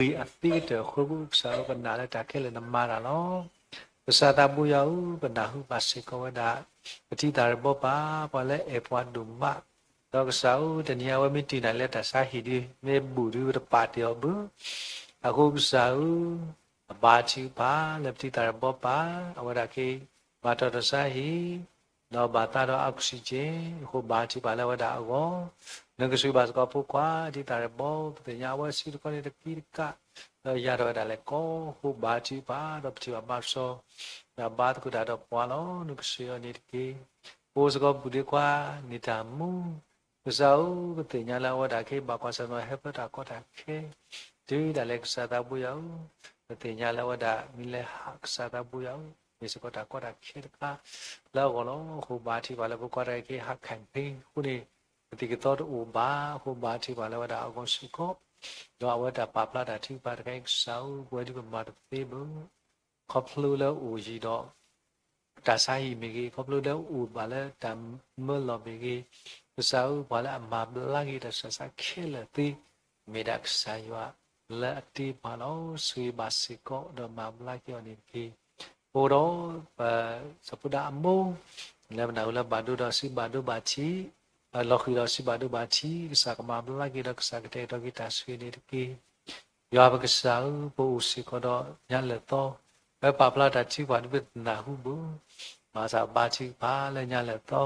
ဂ့ၤအသံကတၢၢ်အဃိ ကစၢ်ဧၢ ပနာ်လၢတၢ်ခဲလၢာ်နမၤတၢ်လီၤ. ကစၢ်သးဘိယွၤဧၢ, ပနၢ်ဟူဘၣ်စ့ၢ်ကီးဝဲဒၣ် ပထံၣ်သးရၣ်ဘီပၢ် ပှၤလၢအဲၣ်ပှၤဒိၣ်မး, ဒီးကစၢ်ဧၢ တနံၤအံၤအဝဲမ့ၢ်တ့ၢ်နၤလၢတၢ်ဆါဟံၣ်ဒီး မ့ၢ်ဘူၣ်ဒီးပတပာ်တ့ၢ်အီၤဘၣ်. အဃိကစၢ်ဧၢ ပဘါထုကဖၣ်လၢပထံၣ်သးရၣ်ဘီပၢ် အဝဲဒၣ်က့ၤ ဘၣ်တၢ်ဆါဟံၣ် ဒီးဘၣ်သးဒီး oxygen အဃိ ဘါထုကဖၣ်လၢအဝဲဒၣ်အဂီၢ်, နကဆှံဘၣ်စ့ၢ်ကီးဖိခွါ ထံၣ်သးရၣ်ဘီ ပသ့ၣ်ညါအဝဲဆံးတခီန့ၣ်တက့ၢ်တကး, ဒီးယၤထီၣ်ဝဲဒၣ်လဲာ်ကီး အဃိဘါထုကဖၣ် ဒီးပထံၣ်ဘၣ်ဘါထီၣ် ဒီးဘါသကိးတၢ်ဒီးပှၤလီၤ. နကဆှံအီၤန့ၣ်တက့ၢ်. ပအိၣ်စ့ၢ်ကီးဘူၣ်ဒ့ခွါ နံၣ်တၢ်မူ ကစၢ်ဧၢ ပသ့ၣ်ညါလၢအဝဲဒၣ်က့ၤဘၣ်ကွၢ်ဆၢၣ်မဲာ်ဟဲဖဲတၢ်ကီတၢ်ခဲ တုၤဒၣ်လဲာ် ကစၢ်သးဘိယွၤဧၢ, ပသ့ၣ်ညါလၢအဝဲဒၣ်မ့ၢ်လဲၤဟး ကစၢ်သးဘိယွၤဧၢ, မ့ၢ်စ့ၢ်ကီးတၢ်ကီတၢ်ခဲတခါလၢအဂီၢ်လီၤ. အဃိဘါထုကဖၣ်လၢပကွၢ်တၢ်အံၤက့ၤ ဟး campaign အဃိန့ၣ် ပတံၤကသီတအိၣ်ဘၣ်. အဃိဘါထုကဖၣ်လၢအဝဲဒၣ်အဂီၢ်စ့ၢ်ကီး, ဒီးအဝဲတၢ်ပာ်ဖျါတၢ်ထုကဖၣ်တခါအံၤ ကစၢ်ဧၢ ပဝဲဒၣ်ပမၤတသ့ဘၣ် ခီဖျိလၢအိၣ်ယံၤဒီး တၢ်ဆါဟံၣ်မ့ၢ်ဂ့ၤ, ခီဖျိလၢအိၣ်ဘၣ်လၢတၢ်မၢလီၢ်မ့ၢ်ဂ့ၤ, ကစၢ်ဧၢ ပှၤလၢအမၤဘျါက့ၤတၢ်ဆူးတၢ်ဆါခဲလၢာ်သ့ မ့ၢ်ဒၣ်ကစၢ်ယွၤလၢအတ့ပှၤလီၤ. ဆိၣ်ဂ့ၤဘၣ်စ့ၢ်ကီး ဒီးမၤဘျါက့ၤအီၤန့ၣ်တက့ၢ်. အိၣ်ဒီး ပစီၤပူဒၣ်အမိၢ် လၢပနၢ်ဟူလၢဘၣ်ဒိဒီးစံးဘၣ်ဒိဘၣ်ထံး, လီၤဃံၤဒီးစံးဘၣ်ဒိဘၣ်ထံး, ကစၢ်ကမၤဘျါက့ၤဒီးကစၢ်ကတဲာ်ကတီၤက့ၤတၢ်ဆိၣ်ဂ့ၤန့ၣ်တက့ၢ်. ယွၤပကစၢ်ဧၢ, ပအိၣ်စ့ၢ်ကီးဒီးညါလၢာ်သီ, ပပာ်ဖျါတၢ်ထုကဖၣ်ဒ်ပတနၢ်ဟူဘၣ်, ဘၣ်ဆၣ်ဘါထုကဖၣ်လၢညါလၢာ်သီ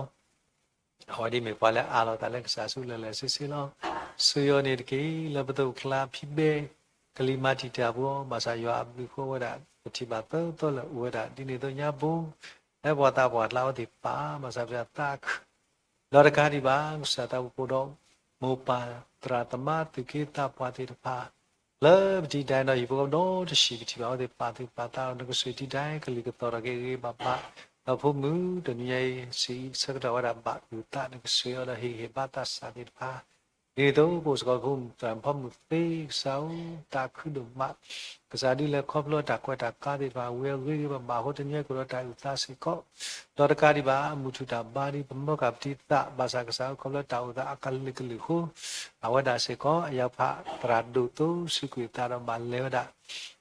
အဝဲဒၣ်မ့ၢ်ပှၤလၢအးလီၤသးလၢကစၢ်ဆူလဲၢ်လဲၢ်ဆ့ဆ့လီၤ. ဆိၣ်ဂ့ၤအီၤန့ၣ်တက့ၢ်. လၢပသိးပကျါဖံးဘဲ ကလံၤမၤတံာ်တာ်ပူၤအီၤ, ဘၣ်ဆၣ်ယွၤအဘျုးအဃိဝဲဒၣ် ပထံၣ်ဘၣ်သၢသီလၢအိၣ်ဝဲဒၣ် ဒ်န့ၣ်အသိးညါဘၣ် လၢပှၤသးပှၢ်ကျါအဝဲသ့ၣ်ပာ် ဘၣ်ဆၣ်ပှၤသးခု ဒီးတကးဒံးဘၣ် ကစၢ်သးဘိဒီး မိၢ်ပၢ်သရၣ်သမါသူၣ်က့သးပှၢ်သ့ၣ်တဖၣ် လၢပထံၣ်ဒၣ်ဒီးဟံၣ်ဖိဃီဖိဒီတဆံး ပထံၣ်ဘၣ်အဝဲသ့ၣ်ပာ်သူၣ်ပာ်သးဒီး နကဆိၣ်ဂ့ၤတံၢ်ဒၣ် ကလံၤကသီၣ်ဒီးက့ၤဂ့ၤဂ့ၤဘၣ်ဘၣ်, ဒီးဖိမုၣ်တနံၤညါအံၤ စံးဆၢကတီၢ်ဝဲဒၣ်ဘၣ်အုၣ်သး နကဆိၣ်ဂ့ၤအီၤဒီးဟ့ၣ်ဂံၢ်ဟ့ၣ်ဘါသးစၢ်သ့ၣ်တဖၣ် ဒ်သိးပအိၣ်စ့ၢ်ကီးဖိမုၣ်သရၣ်ဖိမုၣ်သ့ ကစၢ်ဧၢ သးခုဒိၣ်မး, ကစၢ်ဒ်လဲၣ်ခီဖျိတၢ်ကွဲးတၢ်ကါသ့ၣ်တဖၣ် ဝံၤအဂ့ၤဂ့ၤဘၣ်ဘၣ်အဃိ တနံၤညါအံၤကအိၣ်ဒီးတၢ်အုၣ်သးစ့ၢ်ကီး, ဒီးတကးဒံးဘၣ် အမုၢ်ထူၣ်တၢ်ဘါဒီး ပမၢကၢ်ပတံၤသး ဘၣ်ဆၣ်ကစၢ်ဧၢ ခီဖျိတၢ်အိၣ်သးအကလုာ်ကလုာ်အဃိ အဝဲဒၣ်စ့ၢ်ကီး အယၢဖးသရၣ်ဒိၣ်သိ စူးကွံာ်အသးဒီးဘၣ်လဲၤဝဲဒၣ်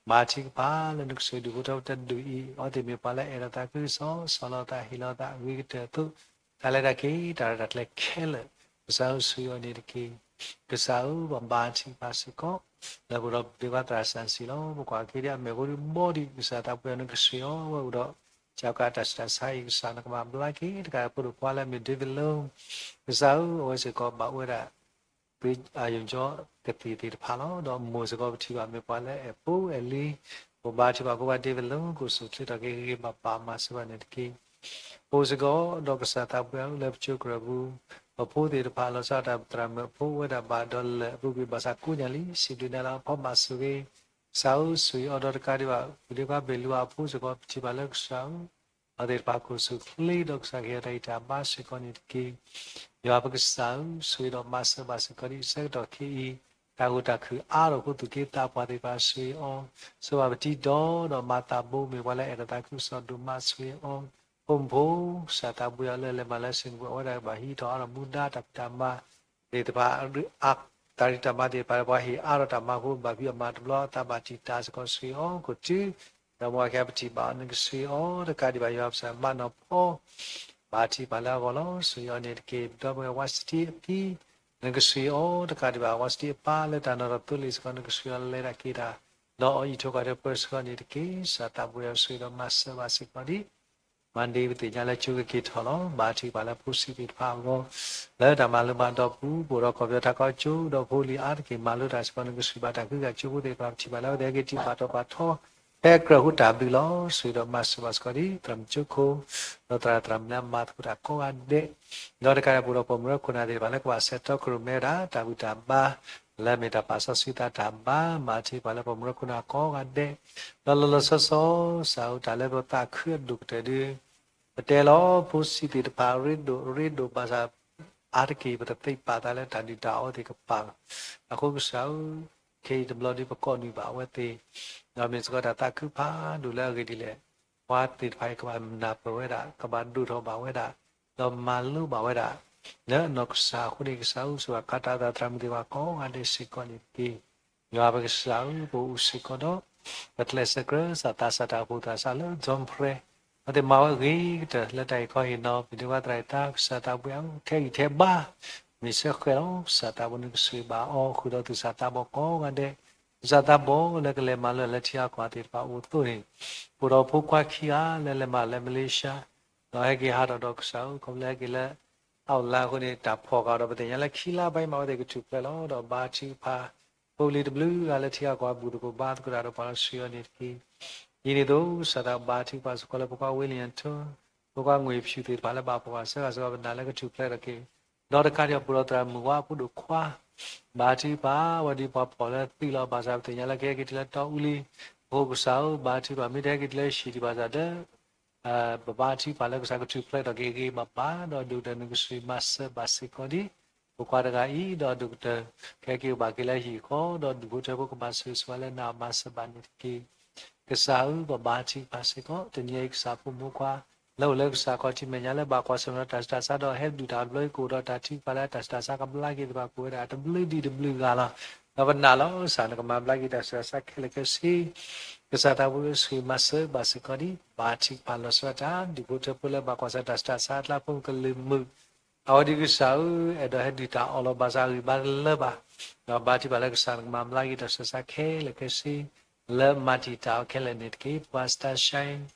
ဘါထုကဖၣ်လၢနကဆိၣ်ဂ့ၤဒူၣ်ဖိထၢဖိတဒူၣ်အံၤ, အဝဲသ့ၣ်မ့ၢ်ပှၤလၢအဲၣ်လီၤသးခုကစီၣ် ဆီၣ်လီၤသးဟ့ၣ်လီၤသးအဂ့ၤကတၢၢ်အသိး တၢ်လဲၤတၢ်က့ၤ တၢ်ရဲၣ်တၢ်ကျဲၤခဲလၢာ် ကစၢ်ဧၢ ဆိၣ်ဂ့ၤအီၤန့ၣ်တက့ၢ်. ကစၢ်ဧၢ ပဘါထုကဖၣ်စ့ၢ်ကီး လၢပအိၣ်ဒီးပဒ့ခွါသရၣ်စၢ်စံလီၤ. ပကွၢ်က့ၤဒ်အမဲာ်ဖိဒ်ဘီဒ် ကစၢ်သးပှၢ်အီၤ နကဆိၣ်ဂ့ၤအီၤ အဝဲအိၣ်ဒီး ကၠီကါတၢ်ဆူးတၢ်ဆါအံၤ ကစၢ်နကမၤဘျါက့ၤ တကးဖိဒိၣ်ခွါလၢအမ့ၢ် David Long ကစၢ်ဧၢ အဝဲစ့ၢ်ကီးဘၣ်အိၣ်ဝဲဒၣ် သုးအယိာ်ကသံၣ်သ့ၣ်တဖၣ်လီၤ. ဒီးမိၢ်စ့ၢ်ကီးပထံၣ်ဘၣ်မ့ၢ်ပှၤလၢအဲၣ်ဖိအဲၣ်လံၤ, ပဘါထုကဖၣ်ဖိခွါ David Long ကအိၣ်ဆူၣ်ချ့ထီၣ်က့ၤဂ့ၤဂ့ၤဘၣ်ဘၣ် မၤစၢၤဘၣ်န့ၣ်တက့ၢ်. ပအိၣ်စ့ၢ်ကီးဒီးကစၢ်သးပှၢ်အီၤလၢပစိၤကြၢးပူၤ, ပဖိသ့ၣ်တဖၣ်လီၤဆီဒၣ်တၢ် ပသရၣ်မုၣ်အဖိဝဲဒၣ်ဘၣ်ဒီးလၢာ်အပူၤကွံာ် ဘၣ်ဆၣ်ကိးညါလံ စံးဘျုးနၤလၢအဖီဘၣ်ဆိၣ်ဂ့ၤ, ကစၢ်ဧၢ ဆိၣ်ဂ့ၤအီၤဒီးတကးဒံးဘၣ် ပဒ့ခွါဘ့ၣ်လူၤအဖိစ့ၢ်ကီး ပထံၣ်ဘၣ်လၢကစၢ်ဧၢ အဝဲသ့ၣ်တဖၣ်ကအိၣ်ဆူၣ်ချ့ဒီးကစၢ်ကဟ့ၣ်အီၤတၢ်ဂံၢ်တၢ်ဘါစ့ၢ်ကီးန့ၣ်တက့ၢ်. ယွၤပကစၢ်ဧၢ ဆိၣ်ဂ့ၤဒီးမၤစၢၤဘၣ်စ့ၢ်ကီးဒ်ဆၢကတီၢ်ခဲအံၤ, တၢ်ဂိၢ်တၢ်ခုၣ်အါထီၣ်အဃိ သူၣ်က့သးပှၢ်သ့ၣ်တဖၣ်ဆိၣ်ဂ့ၤအီၤ, ဆိၣ်ဂ့ၤဘၣ်ပတံၤဒီး ဒီးမၤသးဘိ မ့ၢ်ပှၤလၢအဲၣ်လီၤသးခုကစီၣ်ဒိၣ်မးဆိၣ်ဂ့ၤအီၤ, ဖိမုၣ်ဖိ ကစၢ်သးပှၢ်အီၤလၢလဲၤမၤလၢစ့ၣ်ကပူၤ အဝဲဒၣ်ဘၣ်ဟံးထီၣ်အါထီၣ်မူဒါတၢ်ဖံးတၢ်မၤ သ့ၣ်တဖၣ် တၢ်ဖံးတၢ်မၤသ့ၣ်တဖၣ် ပှၤဟ့ၣ်အါထီၣ်တၢ်မၤအဃိ ဘၣ်ဖံးအီၣ်မၤတဘျီ အသးဘၣ်တံာ်တာ်စ့ၢ်ကီး ဆိၣ်ဂ့ၤအီၤ ခိၣ်တုၤ ဒီးမ့ၢ်ဝဲခဲအံၤပထံၣ်ဘၣ်အီၤ နကဆိၣ်ဂ့ၤအီၤ တကးဒံးဘၣ် ယွၤပကစၢ်မၤနီၢ်ဖီ ဘါထုကဖၣ်လၢအဂီၢ်လီၤ. ဆိၣ်ဂ့ၤအီၤန့ၣ်တက့ၢ်. ဒီပုၢ်ဝဲၢ် ဝါစတံအဖံ နကဆိၣ်ဂ့ၤအီၤ တကးဒံးဘၣ် ဝါစတံအပၢ်လၢတၢ်နီၣ်ထီၣ်သိလ့ၣ်စ့ၢ်ကီး နကဆိၣ်ဂ့ၤအီၤလၢလဲၤတၢ်က့ၤတၢ် ဒီးအီၣ်အံးထိးကွၢ်ထွဲပၢဆှၢအီၤန့ၣ်တက့ၢ်. ကစၢ်သးပှၢ်အီၤ ဆိၣ်ဂ့ၤဒီးမၤစၢၤဘၣ်စ့ၢ်ကီးဒံး မၤဒ်ပသ့ၣ်ညါလၢကၠိကက့ၤထီၣ်လီၤ. ဘါထုကဖၣ်လၢဖိဆံးသ့ၣ်တဖၣ်အဂီၢ် လၢတၢ်မၤလိဘၣ်ဒီးပူၤ ပအိၣ်ဒီးကီၢ်ပယီၤထးခီကၠိ ဒီးဖိလံၤအါတက့ၢ် မၤလိတၢ်စ့ၢ်ကီး နကဆိၣ်ဘၣ်တၢ်ကဟုကယာ်ကၠိဖိသ့ၣ်တဖၣ် ပထံၣ်ဘၣ်လၢအဝဲသ့ၣ်ဟဲက့ၤတံၢ်ဘၣ်တီၢ်ဘၣ်ထီ ဖဲကြၢးဟူတၢ်ဘျုးလီၤ. ဆိၣ်ဂ့ၤဒီးမၤစၢၤဘၣ်စ့ၢ်ကီးဒံး သရၣ်မုၣ်ကၠိခိၣ် ဒီးသရၣ်သရၣ်မုၣ်လၢအမၤသကိးတၢ်ကိးဂၤဒဲး ဒီးတကးဒံး ပအိၣ်ဒီးပိာ်မုၣ်ရၢခိၣ်နၢ်သ့ၣ်တဖၣ်လၢကဘၣ်ဆဲးထီၣ်ခရံာ်မဲဝဲဒၣ် တၢ်ဘူၣ်တၢ်ဘါ လၢမ့ၢ်တၢ်ပာ်စီဆှံသးတၢ်ဘါ မၤထံၣ်ပှၤလၢပိာ်မုၣ်ရၢခိၣ်နၢ်ကိးဂၤဒဲး ဒီးလီၤလီၤဆီဆီ ကစၢ်ဧၢ တၢ်လၢပသးခုအဒိၣ်ကတၢၢ်ဒု ပတဲလီၤ ဖိဆံးသ့ၣ်တဖၣ် ရ့ဒိၣ်ရ့ဒိၣ်ဘၣ်ဆၣ် အါတက့ၢ် ပတသ့ပာ်သးလၢတၢ်ဒုၣ်တၢ်အီသ့ၣ်ကပာ်လီၤ. အဃိကစၢ်ဧၢ ခဲအံၤတဘျီဒု ပကိးနုာ်ဘၣ်အဝဲသ့ၣ် ဒီးမ့ၢ်စ့ၢ်ကီးတၢ်သးခုဖးဒိၣ်လၢအဂ့ၢ်ဒ်လဲၣ် ပှၤသ့ၣ်တဖၣ်အံၤကဘၣ်နၢ်ပၢၢ်ဝဲဒၣ် ကဘၣ်ဒိၣ်ထီၣ်ဘၣ်ဝဲဒၣ် ဒီးမၤလိဘၣ်ဝဲဒၣ် လၢအနီၢ်ကစၢ်အဃိန့ၣ် ကစၢ်ဧၢ ဆိၣ်ဂ့ၤခးတၢ်သးသရၣ်မုၣ်သ့ၣ်တဖၣ်ကိးဂၤဒဲးစ့ၢ်ကီးန့ၣ်တက့ၢ်. ယွၤပကစၢ်ဧၢ, ပအိၣ်စ့ၢ်ကီးဒီး ပကျဲးစၢးကြၢးစၢ်သးစၢ်တၢ်အိၣ်ဖှိၣ်သးစၢ်လၢ Zoom prayer, အဝဲသ့ၣ်မၤဝဲအဂ့ၤကတၢၢ်လၢတၢ်အံၤခီဟ့ၣ်နီၤ ပဒိဝဲသရၣ်အံၤတၢ် ကစၢ်သးပှဲၤအါ ထဲအံၤထဲဘါ မ့ၢ်ဆၢဃဲၤလီၤ. ကစၢ်သးပှဲၤန့ၣ်ကဆိၣ်ဂ့ၤဘၣ်အီၤ ဃုာ်ဒီးသူၣ်စၢ်သးဘီၣ်ကိးဂၤဒဲး, သူၣ်စၢ်သးဘီၣ်လၢကလဲၤမၤလၢလၢထံအကီၢ်သ့ၣ်တဖၣ်အိၣ်အသိးန့ၣ်, အိၣ်ဒီးဖိခွါခံဂၤလၢလဲၤမၤလၢ Malaysia, ဒီးဟဲက့ၤဟးထီၣ်ဒီးကစၢ်ဧၢ ခီဖျိဟဲက့ၤလၢ အလါအဃိန့ၣ် တၢ်ဖီၣ်ဃာ်ဒီး ပသ့ၣ်ညါလၢခံလါဘၣ်အံၤမး အဝဲသ့ၣ်ကထူၣ်ဖျဲးလီၤ. ဒီးဘါထုကဖၣ် ဖိလံၤတဘျုးဂၤလၢထံဂၤကီၢ်ဂၤ ဘူၣ်သကိးဘါသကိးတၢ်ဒီးပှၤလီၤဆှံအီၤန့ၣ်တက့ၢ်. ဒ်န့ၣ်အသိး ကစၢ်သးဘါထုကဖၣ်စ့ၢ်ကီးလၢဖိခွါဝ့လံယၣ်ထိၣ်, ဖိခွါငွေဖြူသ့ၣ်တဖၣ်လၢဘၣ်ဖီၣ်ဃာ်စၢဃာ်စ့ၢ်ကီး ပနာ်လၢကထူၣ်ဖျဲးထီၣ်က့ၤ, ဒီးတကးဒံး ပအိၣ်ဒီးသရၣ်မုၣ်ဝါဖိဒိၣ်ခွါ ဘါထုကဖၣ် ဝဲဒ်ပှၤဖီၣ်လၢသံလီၤ ဘၣ်ဆၣ်ပသ့ၣ်ညါလၢကဟဲက့ၤတုၤလၢတီအူလံ, အဃိကစၢ်ဧၢ ဘါထုကဖၣ် မ့ၢ်တဟဲက့ၤတုၤလၢဟံၣ်ဒံးဘၣ်ဆၣ်ဒီး ပဘါထုကဖၣ်လၢကစၢ်ကထူၣ်ဖျဲးထီၣ်က့ၤဂ့ၤဂ့ၤဘၣ်ဘၣ်, ဒီးဒိၣ်ကတၢၢ်န့ၣ်ကစၢ်မၤစၢၤဘၣ်စ့ၢ်ကီးဒ် ဖိခွါတဂၤအံၤ, ဒီးဒိၣ်ကတၢၢ် ကဟဲက့ၤအိၣ်ဘၣ်က့ၤလၢဟံၣ်ဃီ, ဒီးဒူၣ်ဖိထၢဖိကဘၣ်ဆိၣ်ဂ့ၤဆိၣ်ဝါလၢနၤမၤစၢၤဘၣ်န့ၣ်တက့ၢ်. ကစၢ်ဧၢ ပဘါထုကဖၣ်စ့ၢ်ကီး တနံၤအံၤကစၢ်ဖိမုၣ်ဖိခွါ လၢအိၣ်လၢကစၢ်ခီၣ်ထံးမဲာ်ညါလၢဘၣ်ကွၢ်ဆၢၣ်မဲာ်ဒီးတၢ်ဆူးတၢ်ဆါ ဒီးဟဲဒုၣ်တၢ်ဘျီအံၤ ကအိၣ်ဒီးတၢ်ထုကဖၣ်လၢတၢ်ဆူးတၢ်ဆါကဘျါက့ၤသ့ၣ်တဖၣ် ကအိၣ်ဝဲဒၣ်တဘျုးဒံးတဘျုးဂၤလီၤ. ဒီးပနာ်လီၤ ကစၢ်နကမၤဘျါက့ၤတၢ်ဆူးတၢ်ဆါခဲလၢာ်ခဲဆ့, ကစၢ်သးဘိယွၤဆိၣ်ဂ့ၤမၤစၢၤဘၣ်စ့ၢ်ကီးဒ် ဘါထုကဖၣ်လီၤဆီဒၣ်တၢ် ဒူၣ်ဖိထၢဖိလၢဘၣ်ကွၢ်ဆၢၣ်တၢ်ဆူးတၢ်ဆါအကျါဖိကလုာ်မုာ် အဝဲဒ်ကစၢ်ဧၢ အဲၣ်ဒိးဟဲဒုၣ်တၢ်အီၣ်လီၤဘၣ်ဆၣ်အဂံၢ်ဘါတလၢဘၣ်, ဒီးဘါထုကဖၣ်လၢကစၢ်နကမၤဘျါက့ၤတၢ်ဆူးတၢ်ဆါခဲလၢာ်ခဲဆ့ လၢမၤတံာ်တာ်အီၤခဲလၢာ်န့ၣ်တက့ၢ်. ပှၤစတၢ်ဆှဲ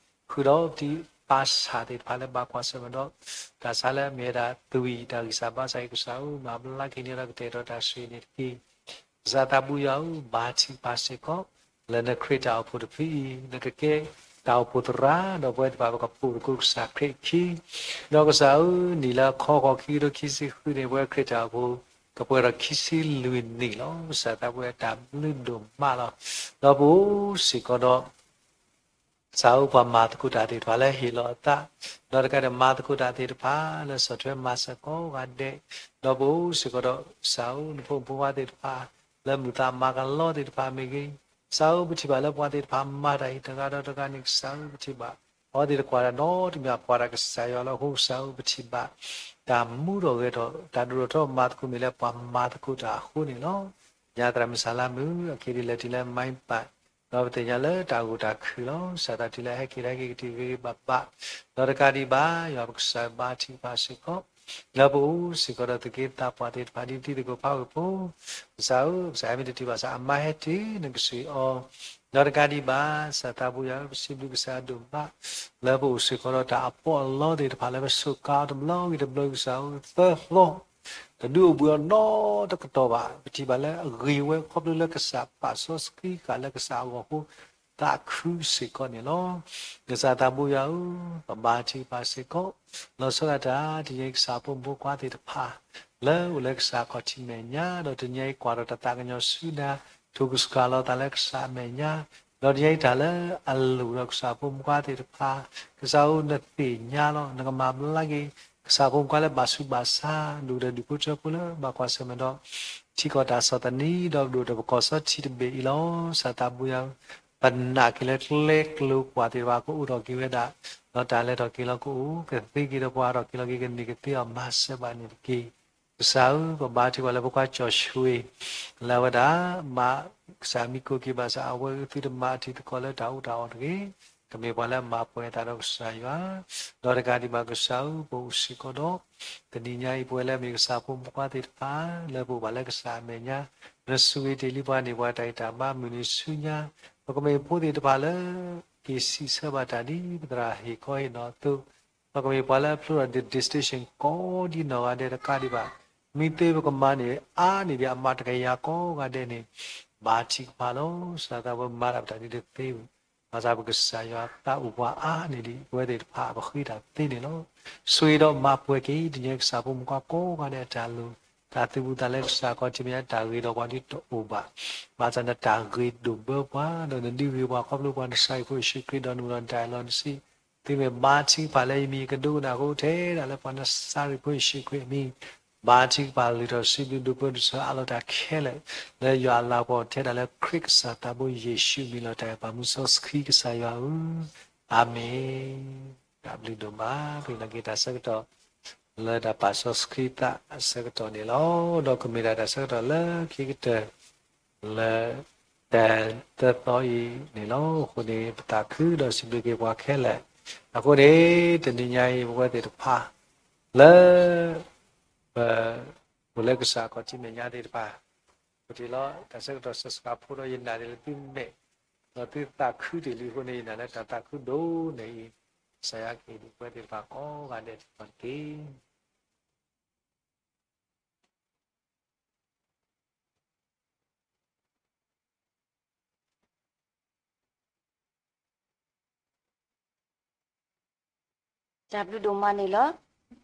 ဃုာ်ဒီးပတံၤပာ်ဆၣ်သ့ၣ်တဖၣ်လၢဘၣ်ကွၢ်ဆၢၣ်မဲာ်ဒီး တၢ်ဆါလၢအမ့ၢ်ဝဲဒၣ်သွံၣ်တၢ်ဂံၢ်စၢ်ဘါစၢ်အံၤ ကစၢ်ဧၢ မၤဘျါက့ၤန့ၢ်ဒီးကတဲာ်ကတီၤတၢ်ဆိၣ်ဂ့ၤန့ၣ်တက့ၢ်. ကစၢ်သးဘိယွၤဧၢ ဘါထုကဖၣ်စ့ၢ်ကီး လၢနခရံာ်တၢ်အိၣ်ဖှိၣ်တဖုအံၤ နကကဲတၢ်အိၣ်ဖှိၣ်သရၣ် ဒီးပဝဲသ့ၣ်တဖၣ်ပကပိာ်သကိးကစၢ်ခရံာ်အခံ, ဒီးကစၢ်ဧၢ နံၣ်လၢအခီဃီၤခံကထိခံဆံဃုန့ၣ် ပဝဲခရံာ်တၢ်အိၣ်ဖှိၣ် ကပှဲၤဒီးခံဆံလွံၢ်နံၣ်လီၤ. ကစၢ်သးဘိယွၤတၢ်ဘျုးဒိၣ်မးလီၤ. ဒီးပအိၣ်စ့ၢ်ကီးဒီး ကစၢ်ဧၢ ပှၤမၤသကိးတၢ်သ့ၣ်တဖၣ်လၢဟ့ၣ်လီၤအသး, ဒီးတကးဒံးမၤသကိးတၢ်သ့ၣ်တဖၣ်လၢဆီၣ်ထွဲမၤစၢၤကိးဂၤဒဲး, ဒီးပအိၣ်စ့ၢ်ကီးဒီး ကစၢ်ဧၢ နဖိမုၣ်ဖိခွါသ့ၣ်တဖၣ် လၢမုာ်သးမၤကလီသ့ၣ်တဖၣ်မ့ၢ်ဂ့ၤ, ကစၢ်ဧၢ ပထံၣ်ဘၣ်လၢပှၤသ့ၣ်တဖၣ်မၤတၢ်အံၤတဂၤဒီးတဂၤန့ၣ် ကစၢ်ဧၢ ပထံၣ်ဘၣ် အဝဲသ့ၣ်တကွၢ်တၢ်နီတမံၤ ပှၤတၢ်ကစၢ်ယွၤလီၤ. အဃိကစၢ်ဧၢ ပထံၣ်ဘၣ် တၢ်မူထီၣ်ဂဲၤထီၣ် တၢ်ဒိၣ်ထီၣ်ထီမၤသကိးမ့ၢ်လၢပှၤမၤသကိးတၢ်အဃိန့ၣ်လီၤ. ညါသရၣ်မုၣ်စၢ်လါမုၣ် အခံဒ်လဲၣ်တုၤလၢ မါပၢ် ဒီးပသ့ၣ်ညါလၢတၢ်ဂိၢ်တၢ်ခုၣ်လီၤ. ကစၢ်သးတုၤလၢဟဲက့ၤတၢ်ဟဲက့ၤကတုၤဂ့ၤဂ့ၤဘၣ်ဘၣ်, ဒီးတကးဒံးဘၣ် ယွၤပကစၢ်ဘါထုကဖၣ်စ့ၢ်ကီး လၢပအိၣ်စ့ၢ်ကီးဒီးသူၣ်က့သးပှၢ်သ့ၣ်တဖၣ် ဒ်တံၤသကိးဖးဝ့ၢ်ဖိ, ကစၢ်ဧၢ ကစၢ်ဟဲမ့ၢ်တတုၤဘၣ်ဆၣ် အမါဟဲတုၤ နကစၢ်အီၤ, ဒီးတကးဒံးဘၣ် ကစၢ်သးဘိယွၤဧၢ ပစံးဘျုးကစၢ်အဒိၣ်မး လၢပအိၣ်စ့ၢ်ကီးဒီးတၢ်အပီးအလီသ့ၣ်တဖၣ်လၢပစူးကါအီၤတဘျီဂ့ၤတဘျီ ကစၢ်ဧၢ သၢသီ တဒုးအိၣ်ဘှံးအီၤနီတကတီၢ်ဘၣ်. ပထံၣ်ဘၣ်လၢအဂ့ၤဝဲခီဖျိလၢကစၢ်ပာ်စီဆှံဃာ်လၢကစၢ်အဂီၢ်အဃိ သးခုစ့ၢ်ကီးန့ၣ်လီၤ. ကစၢ်သးဘိယွၤဧၢ, ပဘါထုကဖၣ်စ့ၢ်ကီး လီၤဆီဒၣ်တၢ် တနံၤအံၤကစၢ်ဖိမုၣ်ဖိခွါသ့ၣ်တဖၣ် လၢအိၣ်လၢကစၢ်ခီၣ်ထံးမဲာ်ညါ ဒီးတနံၤအံၤကွၢ်ဒီးတၢ်သးကညီၤဆူနၤ ထိၣ်ကစှၤလီၤသးလၢကစၢ်အမဲာ်ညါ ဒီးတနံၤအံၤတၢ်လၢအလိၣ်ဒီးကစၢ်ဖိမုၣ်ဖိခွါသ့ၣ်တဖၣ် ကစၢ်ဧၢ နသ့ၣ်ညါလီၤ. နကမၤဘျါက့ၤ ကစၢ်ဖိမုၣ်ဖိခွါလၢဘၣ်ဆူးဘၣ်ဆါ ဒိၣ်ကတၢၢ်ဒူၣ်ဖိထၢဖိလၢဘၣ်ကွၢ်ဆၢၣ်မဲာ်ဒီး ထံကီၢ်တၢ်ဆီၣ်သနံး ဒီးကဒိၣ်ဒီးပကီၢ်စီထံတဘ့ၣ်အံၤလီၤ. ကစၢ်သးဘိယွၤဧၢ, ပနာ်က့ၤလၢကျဲကျိၤကွာ်သ့ၣ်တဖၣ်ကအိၣ်ထီၣ်က့ၤဝဲဒၣ်, ဒီးတၢ်လဲၤထီၣ်က့ၤလီၤကအိၣ်ကသ့က့ၤဒီးပှၤထီၣ်က့ၤလီၤက့ၤ ကန့ၢ်ကသ့အီၤမၤစၢၤဘၣ်န့ၣ်တက့ၢ်. ကစၢ်ဧၢ, ပဘါထုကဖၣ်လၢဖိခွါကၠီၣ်ဆှ့ လၢအဝဲဒၣ် မ့ၢ်ကစၢ်မံကိးက့ၤဘၣ်ဆၣ် အဝဲအသုတမၤအထံသကိးလၢတၢ်အူတၢ်အီၣ်တဂ့ၤ, ကမ့ၢ်ပှၤလၢအမၤပှဲၤအသးဒီးကစၢ်ယွၤ, ဒီးတကးဒံးဘၣ်ကစၢ်ဧၢ, ပအိၣ်စ့ၢ်ကီးဒီး တနံၤညါအံၤ ပဝဲလၢအမ့ၢ်ကစၢ်ဖိမုၣ်ဖိခွါသ့ၣ်တဖၣ် လၢပအိၣ်ဘၣ်လၢကစၢ်အမဲာ်ညါ, နဆိၣ်ဂ့ၤတ့ၢ်လံပှၤန့ၢ်ပှၤတၢ်ဂံၢ်တၢ်ဘါမုၢ်နံၤဆူညါ, ပကမ့ၢ်ဖိသ့ၣ်တဖၣ်လၢ က့ၤစံးဆၢဘၣ်တၢ်ဒ်ပသရၣ်ဟ့ၣ်ခီဟ့ၣ်နီၤအသိး, ပကမ့ၢ်ပှၤလၢအဖျိထီၣ် distinction ကိးဒ်နီၢ်ဂၤဒဲးတကးဒံးဘၣ်, မ့ၢ်သ့ပကမၤန့ၢ်အါန့ၢ်ဒံးအမၤတကယၤကိးဂၤဒဲးန့ၣ်, ဘါထုကဖၣ်လီၤ. ကစၢ်သးဘိမၤတၢ်ပတၢ်ဒ်တသ့ဘၣ် ဘၣ်ဆၣ်ပကစၢ်ယွၤသးအိၣ်ပှၤအါန့ၢ်ဒံး ပဝဲသ့ၣ်တဖၣ်ပဃ့တၢ်သ့န့ၣ်လီၤ. ဆိၣ်ဂ့ၤဒီးမၤပှဲၤက့ၤ တနံၤညါကစၢ်ဖိမုၣ်ဖိခွါကိးဂၤဒဲးအတၢ်လိၤ, တၢ်သူၣ်ဘူၣ်သးလဲကစၢ်ခီၣ်ထံးမဲာ်ညါတၢ်ဂ့ၤဒီးပှၤဒ်တအိၣ်ဘၣ်, ဘၣ်ဆၣ်နတၢ်ဂ့ၤဒိၣ်ဘၢပှၤ ဒီးနဒုးဂ့ၤပှၤခီဖျိပှၤနစၢ်ရ့ၣ်ဖိယ့ၣ်ၡူးခရံာ်ဒီးနဝဲဒီးနတၢ်အၢၣ်လီၤနစံး, သုမ့ၢ်ဘါထုကဖၣ်လၢယမံၤကဒိကနၣ်အဃိ ထဲဒၣ်လၢပှၤနစၢ်ရ့ၣ်ဖိယ့ၣ်ၡူးခရံာ်အမံၤ, ဘါထုကဖၣ်လုၢ်ထီၣ်စံးဘျုးဒိၣ်ပၢဒိၣ်ဆၢအးလီၤတၢ်ခဲလၢာ်, လၢယွၤအလၤကပီၤထဲဒၣ်လၢခရံာ်ကစၢ်သးဘိယ့ၣ်ၡူးအမံၤလီၤ. တၢ်အဲၣ်ပာ်မူစီဆှံကစၢ်ယွၤဧၢ, အၤမ့ၣ်. တၢ်ဘျုးဒိၣ်မး ပနာ်က့ၤတၢ်ဆၢကတီၢ် လၢတၢ်ပာ်စီဆှံသးအဆၢကတီၢ်န့ၣ်လီၤ. ဒီးကမ့ၢ်ဒၣ်တၢ်ဆၢကတီၢ်လၢခံကတၢၢ် လၢ တၢ်သၢသီအံၤန့ၣ်လီၤ. အဃိန့ၣ် ပသးခုဒီးစံးဘျုးက့ၤပှၤခဲလၢာ်. အဃိန့ၣ် တနံၤညါအံၤ ပဝဲသ့ၣ်တဖၣ် လၢ ပ အိၣ်လၢကစၢ်အခီၣ်ထံးမဲာ်ညါသ့ၣ်တဖၣ် ပထံၣ်လီၤ တၢ်ဆၢကတီၢ်ဆှၢဆှၢဖိဒီး ယနာ်န့ၣ်လၢသုမဲာ် ဒီးသုသးခုတ့ၢ်လံအဃိန့ၣ် ယနာ်လၢတၢ်သးခုဒိၣ်န့ၢ်အံၤ ကစၢ်ယွၤကဟ့ၣ်ဒုးပဝဲသ့ၣ်တဖၣ်ကိးဂၤဒဲးတက့ၢ်. တၢ်ဘျုးဒိၣ်မးန့ၣ်လီၤ.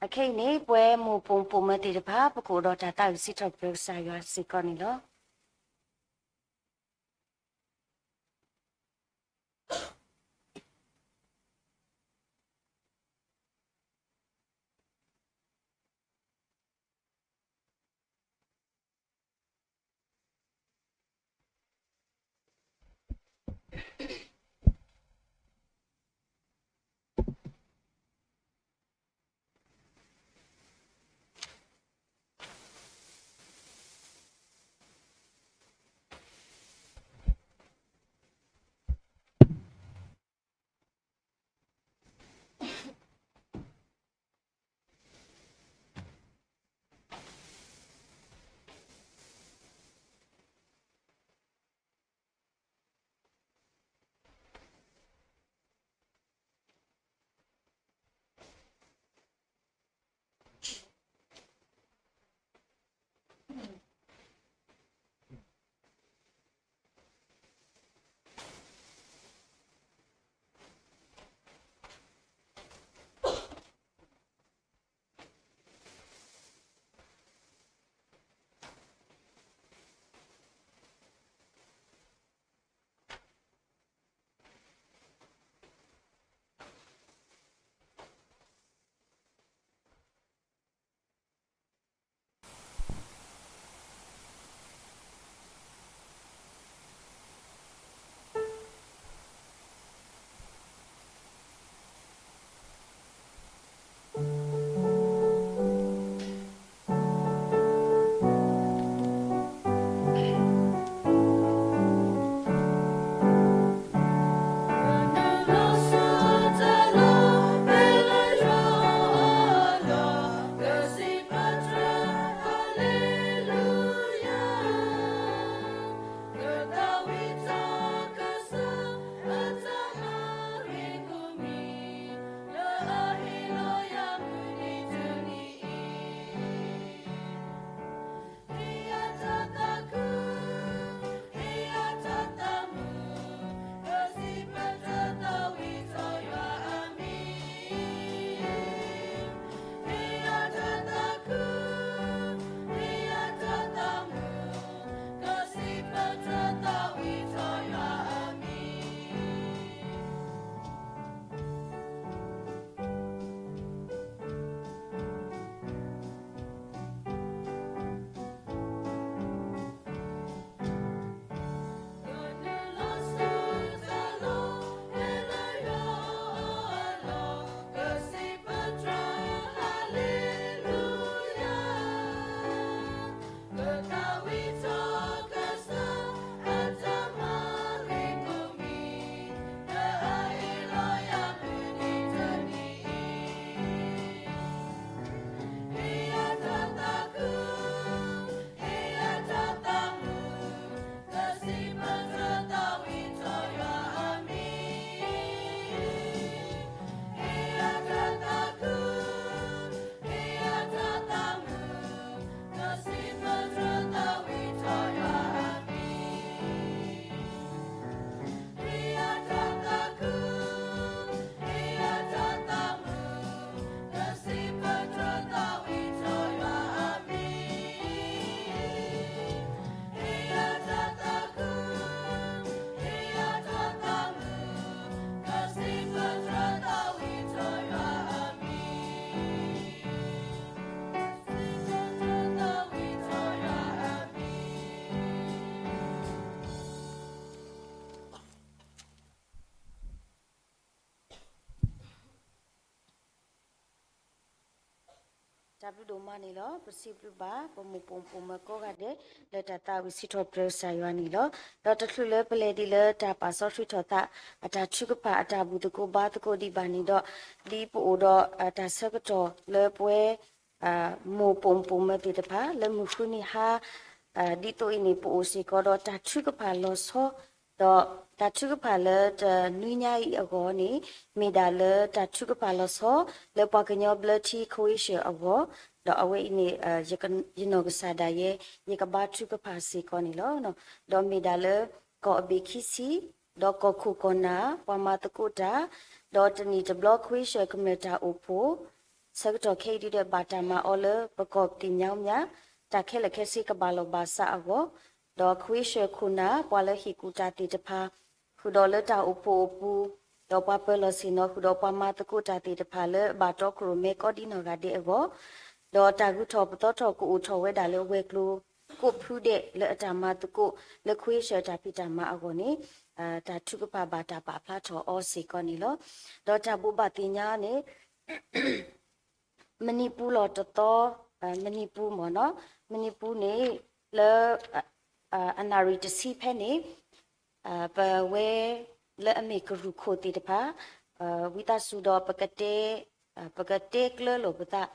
အခဲအံၤန့ၣ် ပဝဲမိၢ်ပိာ်မုၣ်ပိာ်မၢၤသ့ၣ်တဖၣ် ပကအိၣ်ဒီးတၢ်သးဝံၣ်စံးထီၣ်ပတြၢၤကစၢ်ယွၤစ့ၢ်ကီးန့ၣ်လီၤ. တၢ်ဘျုးဒိၣ်မးန့ၣ်လီၤ. ပစံးဘျုးဘၣ် ပမိၢ်ပိာ်မုၣ်ပိာ်မၢၤကိးဂၤဒဲး လၢတၢ်သးဝံၣ်စံးထီၣ်ပတြၢၤကစၢ်ယွၤန့ၣ်လီၤ. ဒီးတချုးလၢပလဲၤဒ်လၢတၢ်ပာ်စီဆှံထီၣ်သး အတၢ်ထုကဖၣ်အတၢ်ဘူၣ်သကိးဘါသကိးဒံးဘၣ်န့ၣ်ဒီး, ဒ်ပအိၣ်ဒီးတၢ်ဆၢကတီၢ်လၢပဝဲ မိၢ်ပိာ်မုၣ်ပိာ်မၢၤသ့ၣ်တဖၣ် လၢမုၢ်ဃုနံၤဟါ ဒ်သိးအံၤန့ၣ် ပအိၣ်စ့ၢ်ကီးဒီးတၢ်ထုကဖၣ်လီၤဆီ, ဒီးတၢ်ထုကဖၣ်လၢတနွံညါအံၤအဂီၢ်န့ၣ် မ့ၢ်ဒၣ်လၢတၢ်ထုကဖၣ်လီၤဆီ လၢပှၤကညီဘျၢထံ ခဝ့ၡၢၣ်အဂီၢ်, ဒီးအဝဲအံၤန့ၣ် ယနီၢ်ကစၢ်ဒၣ်ယဲ ယကဘါထုကဖၣ်စ့ၢ်ကီးန့ၣ်လီၤ. ဒီးမ့ၢ်ဒၣ်လၢ ကီၢ်အဘ့ၣ်ခံဆံ ဒီးကီၢ်ခိၣ်ကီၢ်နၢ် ပှၤမၤသကိးတၢ်, ဒီးတနံၣ်တဘျီ ခဝ့ၡၢၣ်ကမျၢၢ်တၢ်အိၣ်ဖှိၣ် ဆၢကတီၢ်ခဲအံၤဒုဒီး ဘၣ်တၢ်မၤအီၤလၢပကီၢ်သ့ၣ်ညါမး, တၢ်ခဲလၢာ်ခဲဆ့ကဘၣ်လီၢ်ဘၣ်စးအဂီၢ်, ဒီးခဝ့ၡၢၣ်ခိၣ်နၢ် ပှၤလၢဟ့ၣ်ကူၣ်တၢ်သ့ၣ်တဖၣ် ဃုာ်ဒီးလၢတၢ်အိၣ်ဖှိၣ်အပူၤ, ဒီးပှၤပၢၤလီၢ်ဆ့ၣ်နီၤ ဃုာ်ဒီးပှၤမၤသကိးတၢ်သ့ၣ်တဖၣ်လၢအဘၣ်တီခိၣ်ရိၣ်မဲကိးဒ်နီၢ်ဂၤဒဲးအဂီၢ်, ဒီးတၢ်ဂုၤထီၣ်ပသီထီၣ်ကအိၣ်ထီၣ်ဝဲဒၣ်လၢဝဲၤကျိၤကိးဖုဒဲးလၢအတၢ်မၤသကိး လၢခဝ့ၡၢၣ်တၢ်ဖံးတၢ်မၤအဂီၢ်န့ၣ် တၢ်ထုကဖၣ်ဘၣ်တၢ်ပာ်ဖျါထီၣ်အီၤစ့ၢ်ကီးန့ၣ်လီၤ. ဒီးတၢ်ဘိးဘၣ်သ့ၣ်ညါန့ၣ် မနံၤပူၤလီၤတသီ, မနံၤပူၤမ့ၢ်နီၤ, မနံၤပူၤန့ၣ် လၢ အနၣ်ရံၣ်တဆံဖဲန့ၣ် ပဝဲလၢအမ့ၢ်ကရူၢ်ခိၣ်သ့ၣ်တဖၣ် ဝံသးစူၤဒီးပကတဲ ပကတဲကျၢလိာ်ပသး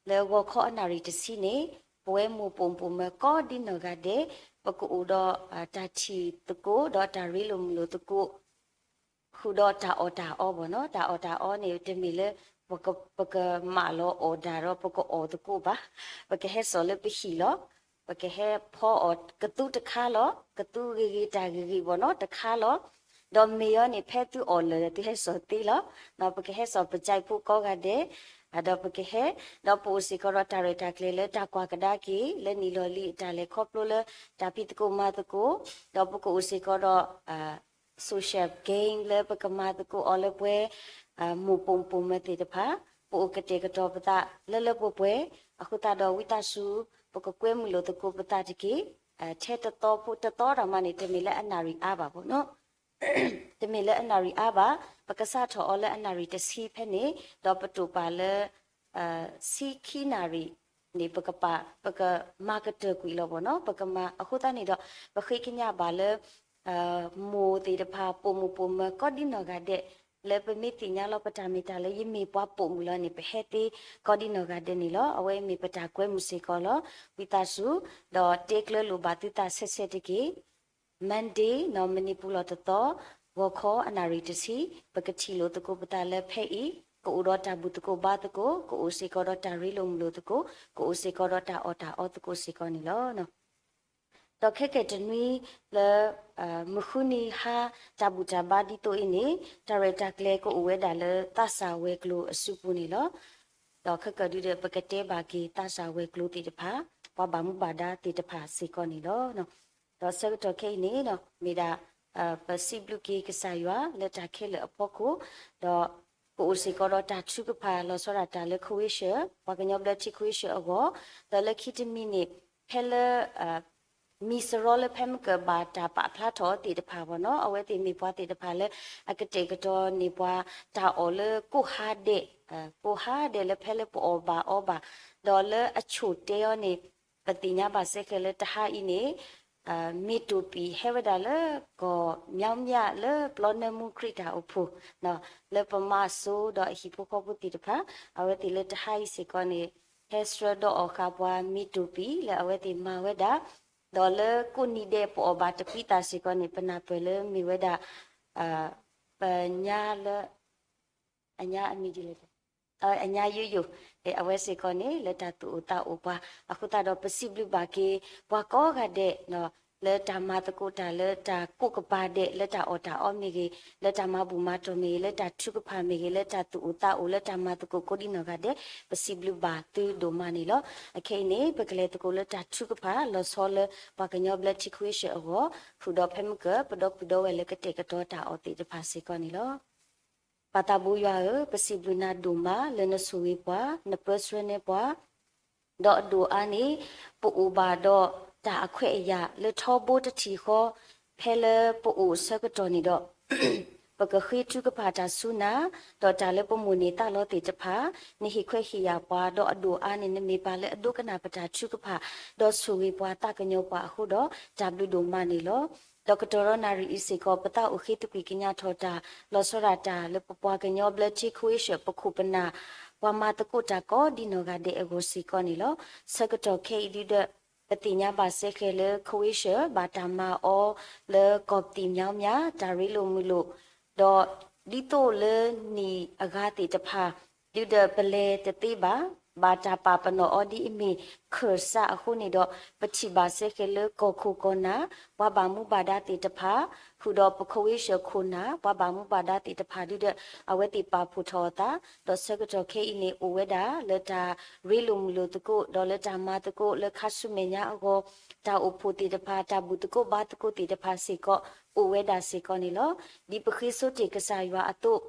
လၢဂီၤခီအနၣ်ရံၣ်တဆံန့ၣ် ပဝဲမိၢ်ပိာ်မုၣ်ပိာ်မၢၤကိးဒ်နီၢ်ဂၤဒဲး ပကအိၣ်ဒီးတၢ်ထံၣ်သကိး ဒီးတၢ်ရ့လိာ်မုာ်လိာ်သကိး ဃုာ်ဒီးတၢ်အီၣ်တၢ်အီဘၣ်နီၤ. တၢ်အီၣ်တၢ်အီန့ၣ် တမ့ၢ်လၢ ပကမၢလီၤအီၣ်ဒၣ်ဒီးပကအီၣ်သကိးဘၣ်. ပကဟဲစိာ်လၢပဟံၣ်လီၤ. ပကဟဲဖီအီၣ်ကသူတခါလီၤ. ကသူဂ့ၤဂ့ၤတၢ်ဂ့ၤဂ့ၤဘၣ်နီၤ တခါလီၤ. ဒီးမ့ၢ်အီၤန့ၣ် ဖဲသုအီၣ်လၢာ်သုဟဲစိာ်သ့လီၤ. ပကဟဲစိာ်ပကၠဲးဖိကိးဂၤဒဲး ဒီးပကဟဲ ဒီးပအိၣ်စ့ၢ်ကီးဒီးတၢ်ရဲၣ်တၢ်ကျဲၤလၢတၢ်ကွၢ်ကဒါက့ၤ လၢနံၣ်လီၤလံၤအတၢ်လဲၤခီဖျိလၢ တၢ်ဖံးသကိးမၤသကိး, ဒီးပကအိၣ်စ့ၢ်ကီးဒီး social game လၢပကမၤသကိးအီၤလၢပဝဲ မိၢ်ပိာ်မုၣ်ပိာ်မၢၤသ့ၣ်တဖၣ် ပအိၣ်ကတဲာ်ကတီၤပသးလၢလၢပှဲၤပှဲၤ, အဃိသတးဒီးဝံသးစူၤ ပကကွဲမုာ်လိာ်သကိးပသးတက့ၢ်. ထဲတသီဖိ တသီတၢ်မၤန့ၣ် တမ့ၢ်လၢအနၣ်ရံၣ်အါဘၣ်ဘၣ်နီၤ တမ့ၢ်လၢအနၣ်ရံၣ်အါဘၣ်, ပကစးထီၣ်အီၤလၢအနၣ်ရံၣ်တဆံဖဲန့ၣ်, ဒီးပတိာ်ပာ်လၢ ဆံခံနၣ်ရံၣ်န့ၣ် ပကပာ် ပကမၤကတၢၢ်ကွံာ်လီၤဘၣ်နီၤ. ပကမၤ အဃိသတးန့ၣ်ဒီး ပဃ့ကညးဘၣ်လၢ မိၢ်သ့ၣ်တဖၣ် ပိာ်မုၣ်ပိာ်မၢၤကိးဒ်နီၢ်ဂၤဒဲး လၢပမ့ၢ်သ့ၣ်ညါလီၤပတၢ်မ့ၢ်တၢ်လၢယမ့ၢ်ပှၤပိာ်မုၣ်လီၤန့ၣ် ပဟဲသ့ကိးဒ်နီၢ်ဂၤဒဲးန့ၣ်လီၤ. အဝဲမ့ၢ်ပတၢ်ကွဲမုာ်စ့ၢ်ကီးလီၤ. ဝံသးစူၤ ဒီးတဲကျၢလိာ်ဘၣ်သုသးဆဲးဆဲးတက့ၢ်. Monday နီၤ မနံၤပူၤလီၤတသီ ဂီၤခီအနၣ်ရံၣ်တဆံ ပကထံၣ်လိာ်သကိးပသးလၢဖဲအံၤ ကအိၣ်ဒီးတၢ်ဘူၣ်သကိးဘါသကိး ကအိၣ်စ့ၢ်ကီးဒီးတၢ်ရ့လိာ်မုာ်လိာ်သကိး ကအိၣ်စ့ၢ်ကီးဒီးတၢ်အီၣ်တၢ်အီသကိးစ့ၢ်ကီးန့ၣ်လီၤ. ဒီးခဲကနံၣ်တနွံလၢ မုၢ်ဃုနံၤဟါ တၢ်ဘူၣ်တၢ်ဘါဒ်သိးအံၤန့ၣ် တၢ်ရဲၣ်တၢ်ကျဲၤကအိၣ်ဝဲဒၣ်လၢသးစၢ်ဝဲၤကျိၤအစုပူၤန့ၣ်လီၤ. ဒီးခဲကနံၣ်ဒုဒီး ပကတဲဘၣ်က့ၤသးစၢ်ဝဲၤကျိၤသ့ၣ်တဖၣ် ပှၤဘၣ်မူဘၣ်ဒါသ့ၣ်တဖၣ်စ့ၢ်ကီးန့ၣ်လီၤ. ဒီးဆၢကတီၢ်ခဲအံၤန့ၣ် မ့ၢ်ဒၣ် ပစံးဘျုးက့ၤကစၢ်ယွၤလၢတၢ်ခဲလၢာ်အဖီခိၣ်, ဒီးကအိၣ်စ့ၢ်ကီးဒီးတၢ်ထုကဖၣ်လီၤဆီဒၣ်တၢ်လၢခဝ့ၡၢၣ် ပှၤကညီဘျၢထံခဝ့ၡၢၣ်အဂီၢ်, ဒီးလၢခံတမံၤန့ၣ် ဖဲလၢ မံၤစရီလၢဖဲမုၢ်ကဘၣ်တၢ်ပာ်ဖျါထီၣ်သ့ၣ်တဖၣ်ဘၣ်နီၤ အဝဲသ့ၣ်မ့ၢ်ပှၤသ့ၣ်တဖၣ်လၢအကတဲာ်ကတီၤန့ၢ်ပှၤတၢ်အီၣ်လၢကိးဟါဒဲး, ကိးဟါဒဲးလၢဖဲလၢပအီၣ်ဘၣ်အီဘၣ်, ဒီးလၢအဆိၣ်တဲအီၤန့ၣ် ပသ့ၣ်ညါဘၣ်စဲဃဲၤလၢတဟါအံၤန့ၣ် မ့ၢ်တိၢ်ပံၣ်ဟဲဝဲဒၣ်လၢကီၢ်မၠီမၠၣ်လၢပျီနၢမူခရံာ်တၢ်အိၣ်ဖှိၣ် လၢပမၤစိဒီးအဟံၣ်ဖိဃီဖိသ့ၣ်တဖၣ် အဝဲသ့ၣ်လၢတဟါအံၤစ့ၢ်ကီးန့ၣ် ဟဲဆှၢဒီးအီၣ်ဃာ်ပှၤမ့ၢ်တိၢ်ပံၣ်လၢအဝဲသ့ၣ်မၤဝဲဒၣ်, ဒီးလၢကိးနံၤဒဲးပအီၣ်ဘၣ်တပံသးစ့ၢ်ကီးန့ၣ် ပနၢ်ပၢၢ်လၢမ့ၢ်ဝဲဒၣ် ပညါလၢ အညါအမံၤဒ်လဲၣ်, အညါယိယိ, အဝဲစ့ၢ်ကီးန့ၣ် လၢတၢ်သူၣ်အိၣ်သးအိၣ်ပှၤ, အဃိသတးဒီးပစံးဘျုးဘၣ်က့ၤ ပှၤကိးဂၤဒဲး လၢတၢ်မၤသကိးတၢ်လၢတၢ်ကိးကပၤဒဲး လၢတၢ်အီၣ်တၢ်အီမ့ၢ်ဂ့ၤ, လၢတၢ်မၤဘူၣ်မၤတီၢ်မ့ၢ်ဂ့ၤ, လၢတၢ်ထုကဖၣ်မ့ၢ်ဂ့ၤ, လၢတၢ်သူၣ်အိၣ်သးအိၣ် လၢတၢ်မၤသကိးကိးဒ်နီၢ်ဂၤဒဲး, ပစံးဘျုးဘၣ်သုဒိၣ်မးန့ၣ်လီၤ. အခဲအံၤန့ၣ် ပကလဲၤသကိးလၢတၢ်ထုကဖၣ်လီၤဆီလၢ ပှၤကညီဘျၢထံခဝ့ၡၢၣ်အဂီၢ်, ဃုာ်ဒီးဖဲမုၢ်ကၢၢ် ပဒီပုၢ်ဒီဝဲၢ်လၢကတဲာ်ကတီၤတၢ်အီၣ်သ့ၣ်တဖၣ်စ့ၢ်ကီးန့ၣ်လီၤ. ပၢ်သးဘိယွၤဧၢ, ပစံးဘျုးနၤဒိၣ်မးလၢနဆိၣ်ဂ့ၤပှၤ, နပၢဆှၢန့ၢ်ပှၤ, ဒီးအဒိၣ်အါန့ၣ် ပအိၣ်ဘၣ်ဒီးတၢ်အခွဲးအယာ်လၢထီဘိတထံၣ်ဃီ, ဖဲလၢပအိၣ်ဆၢကတီၢ်န့ၣ်ဒီး ပကဃ့ထုကဖၣ်တၢ်ဆူနၤ, ဒီးတၢ်လၢပမိၣ်န့ၢ်သးလီသ့ၣ်တဖၣ်, နဟ့ၣ်ခွဲးဟ့ၣ်ယာ်ပှၤ, ဒီးအဒိၣ်အါန့ၣ် နမ့ၢ်ပၢ်လၢအဒိကနၣ်ပတၢ်ထုကဖၣ်, ဒီးဆိၣ်ဂ့ၤပှၤသးကညီၤပှၤအဃိဒီး တၢ်ဘျုးဒိၣ်မးန့ၣ်လီၤ. ဒီးကတီၢ်ဒီးနၣ်ရံၣ်အံၤစ့ၢ်ကီး ပသးအိၣ်ဃ့သကွံၢ်ကညးထီၣ်တၢ် လီၤဆီဒၣ်တၢ်လၢပပှၤကညီဘျၢထံ ခဝ့ၡၢၣ် ပခိၣ်ပနၢ် ပှၤမၤသကိးတၢ်ကိးဒ်နီၢ်ဂၤဒဲးအဂီၢ်စ့ၢ်ကီးန့ၣ်လီၤ. ဆၢကတီၢ်ခဲအံၤဒုဒီး ပသ့ၣ်ညါဘၣ်စဲဃဲၤလၢ ခဝ့ၡၢၣ် ဘၣ်တၢ်မၤအီၤလၢကီၢ်ပသံၣ်မၠါမၠါ တၢ်ရ့လိာ်မုာ်လိာ်, ဒီးဒ်သိးလၢနံၣ်အဂၤသ့ၣ်တဖၣ် ဒုဒီးပလဲၤတသ့ဘၣ်, ဘၣ်တၢ်ပာ်ပနီၣ်အီၤဒ်အမ့ၢ်ခၢၣ်စးအဃိန့ၣ်ဒီး ပထံၣ်ဘၣ်စဲဃဲၤလၢကီၢ်ခိၣ်ကီၢ်နၢ် ပှၤဘၣ်မူဘၣ်ဒါသ့ၣ်တဖၣ်, ဃုာ်ဒီးပခဝ့ၡၢၣ်ခိၣ်နၢ် ပှၤဘၣ်မူဘၣ်ဒါသ့ၣ်တဖၣ်ဒုဒီး အဝဲသ့ၣ်ပာ်ဖှိၣ်ထီၣ်အသး, ဒီးဆၢကတီၢ်ခဲအံၤန့ၣ် အိၣ်ဝဲဒၣ်လၢတၢ်ရ့လိာ်မုာ်လိာ်သကိး ဒီးလၢတၢ်မၤသကိးလၢခါဆူမဲာ်ညါအဂီၢ်, တၢ်အိၣ်ဖှိၣ်သ့ၣ်တဖၣ် တၢ်ဘူၣ်သကိးဘါသကိးသ့ၣ်တဖၣ်စ့ၢ်ကီး အိၣ်ဝဲဒၣ်စ့ၢ်ကီးန့ၣ်လီၤ. ဒ်ပဃ့ဆိတ့ၢ်ကစၢ်ယွၤအသိး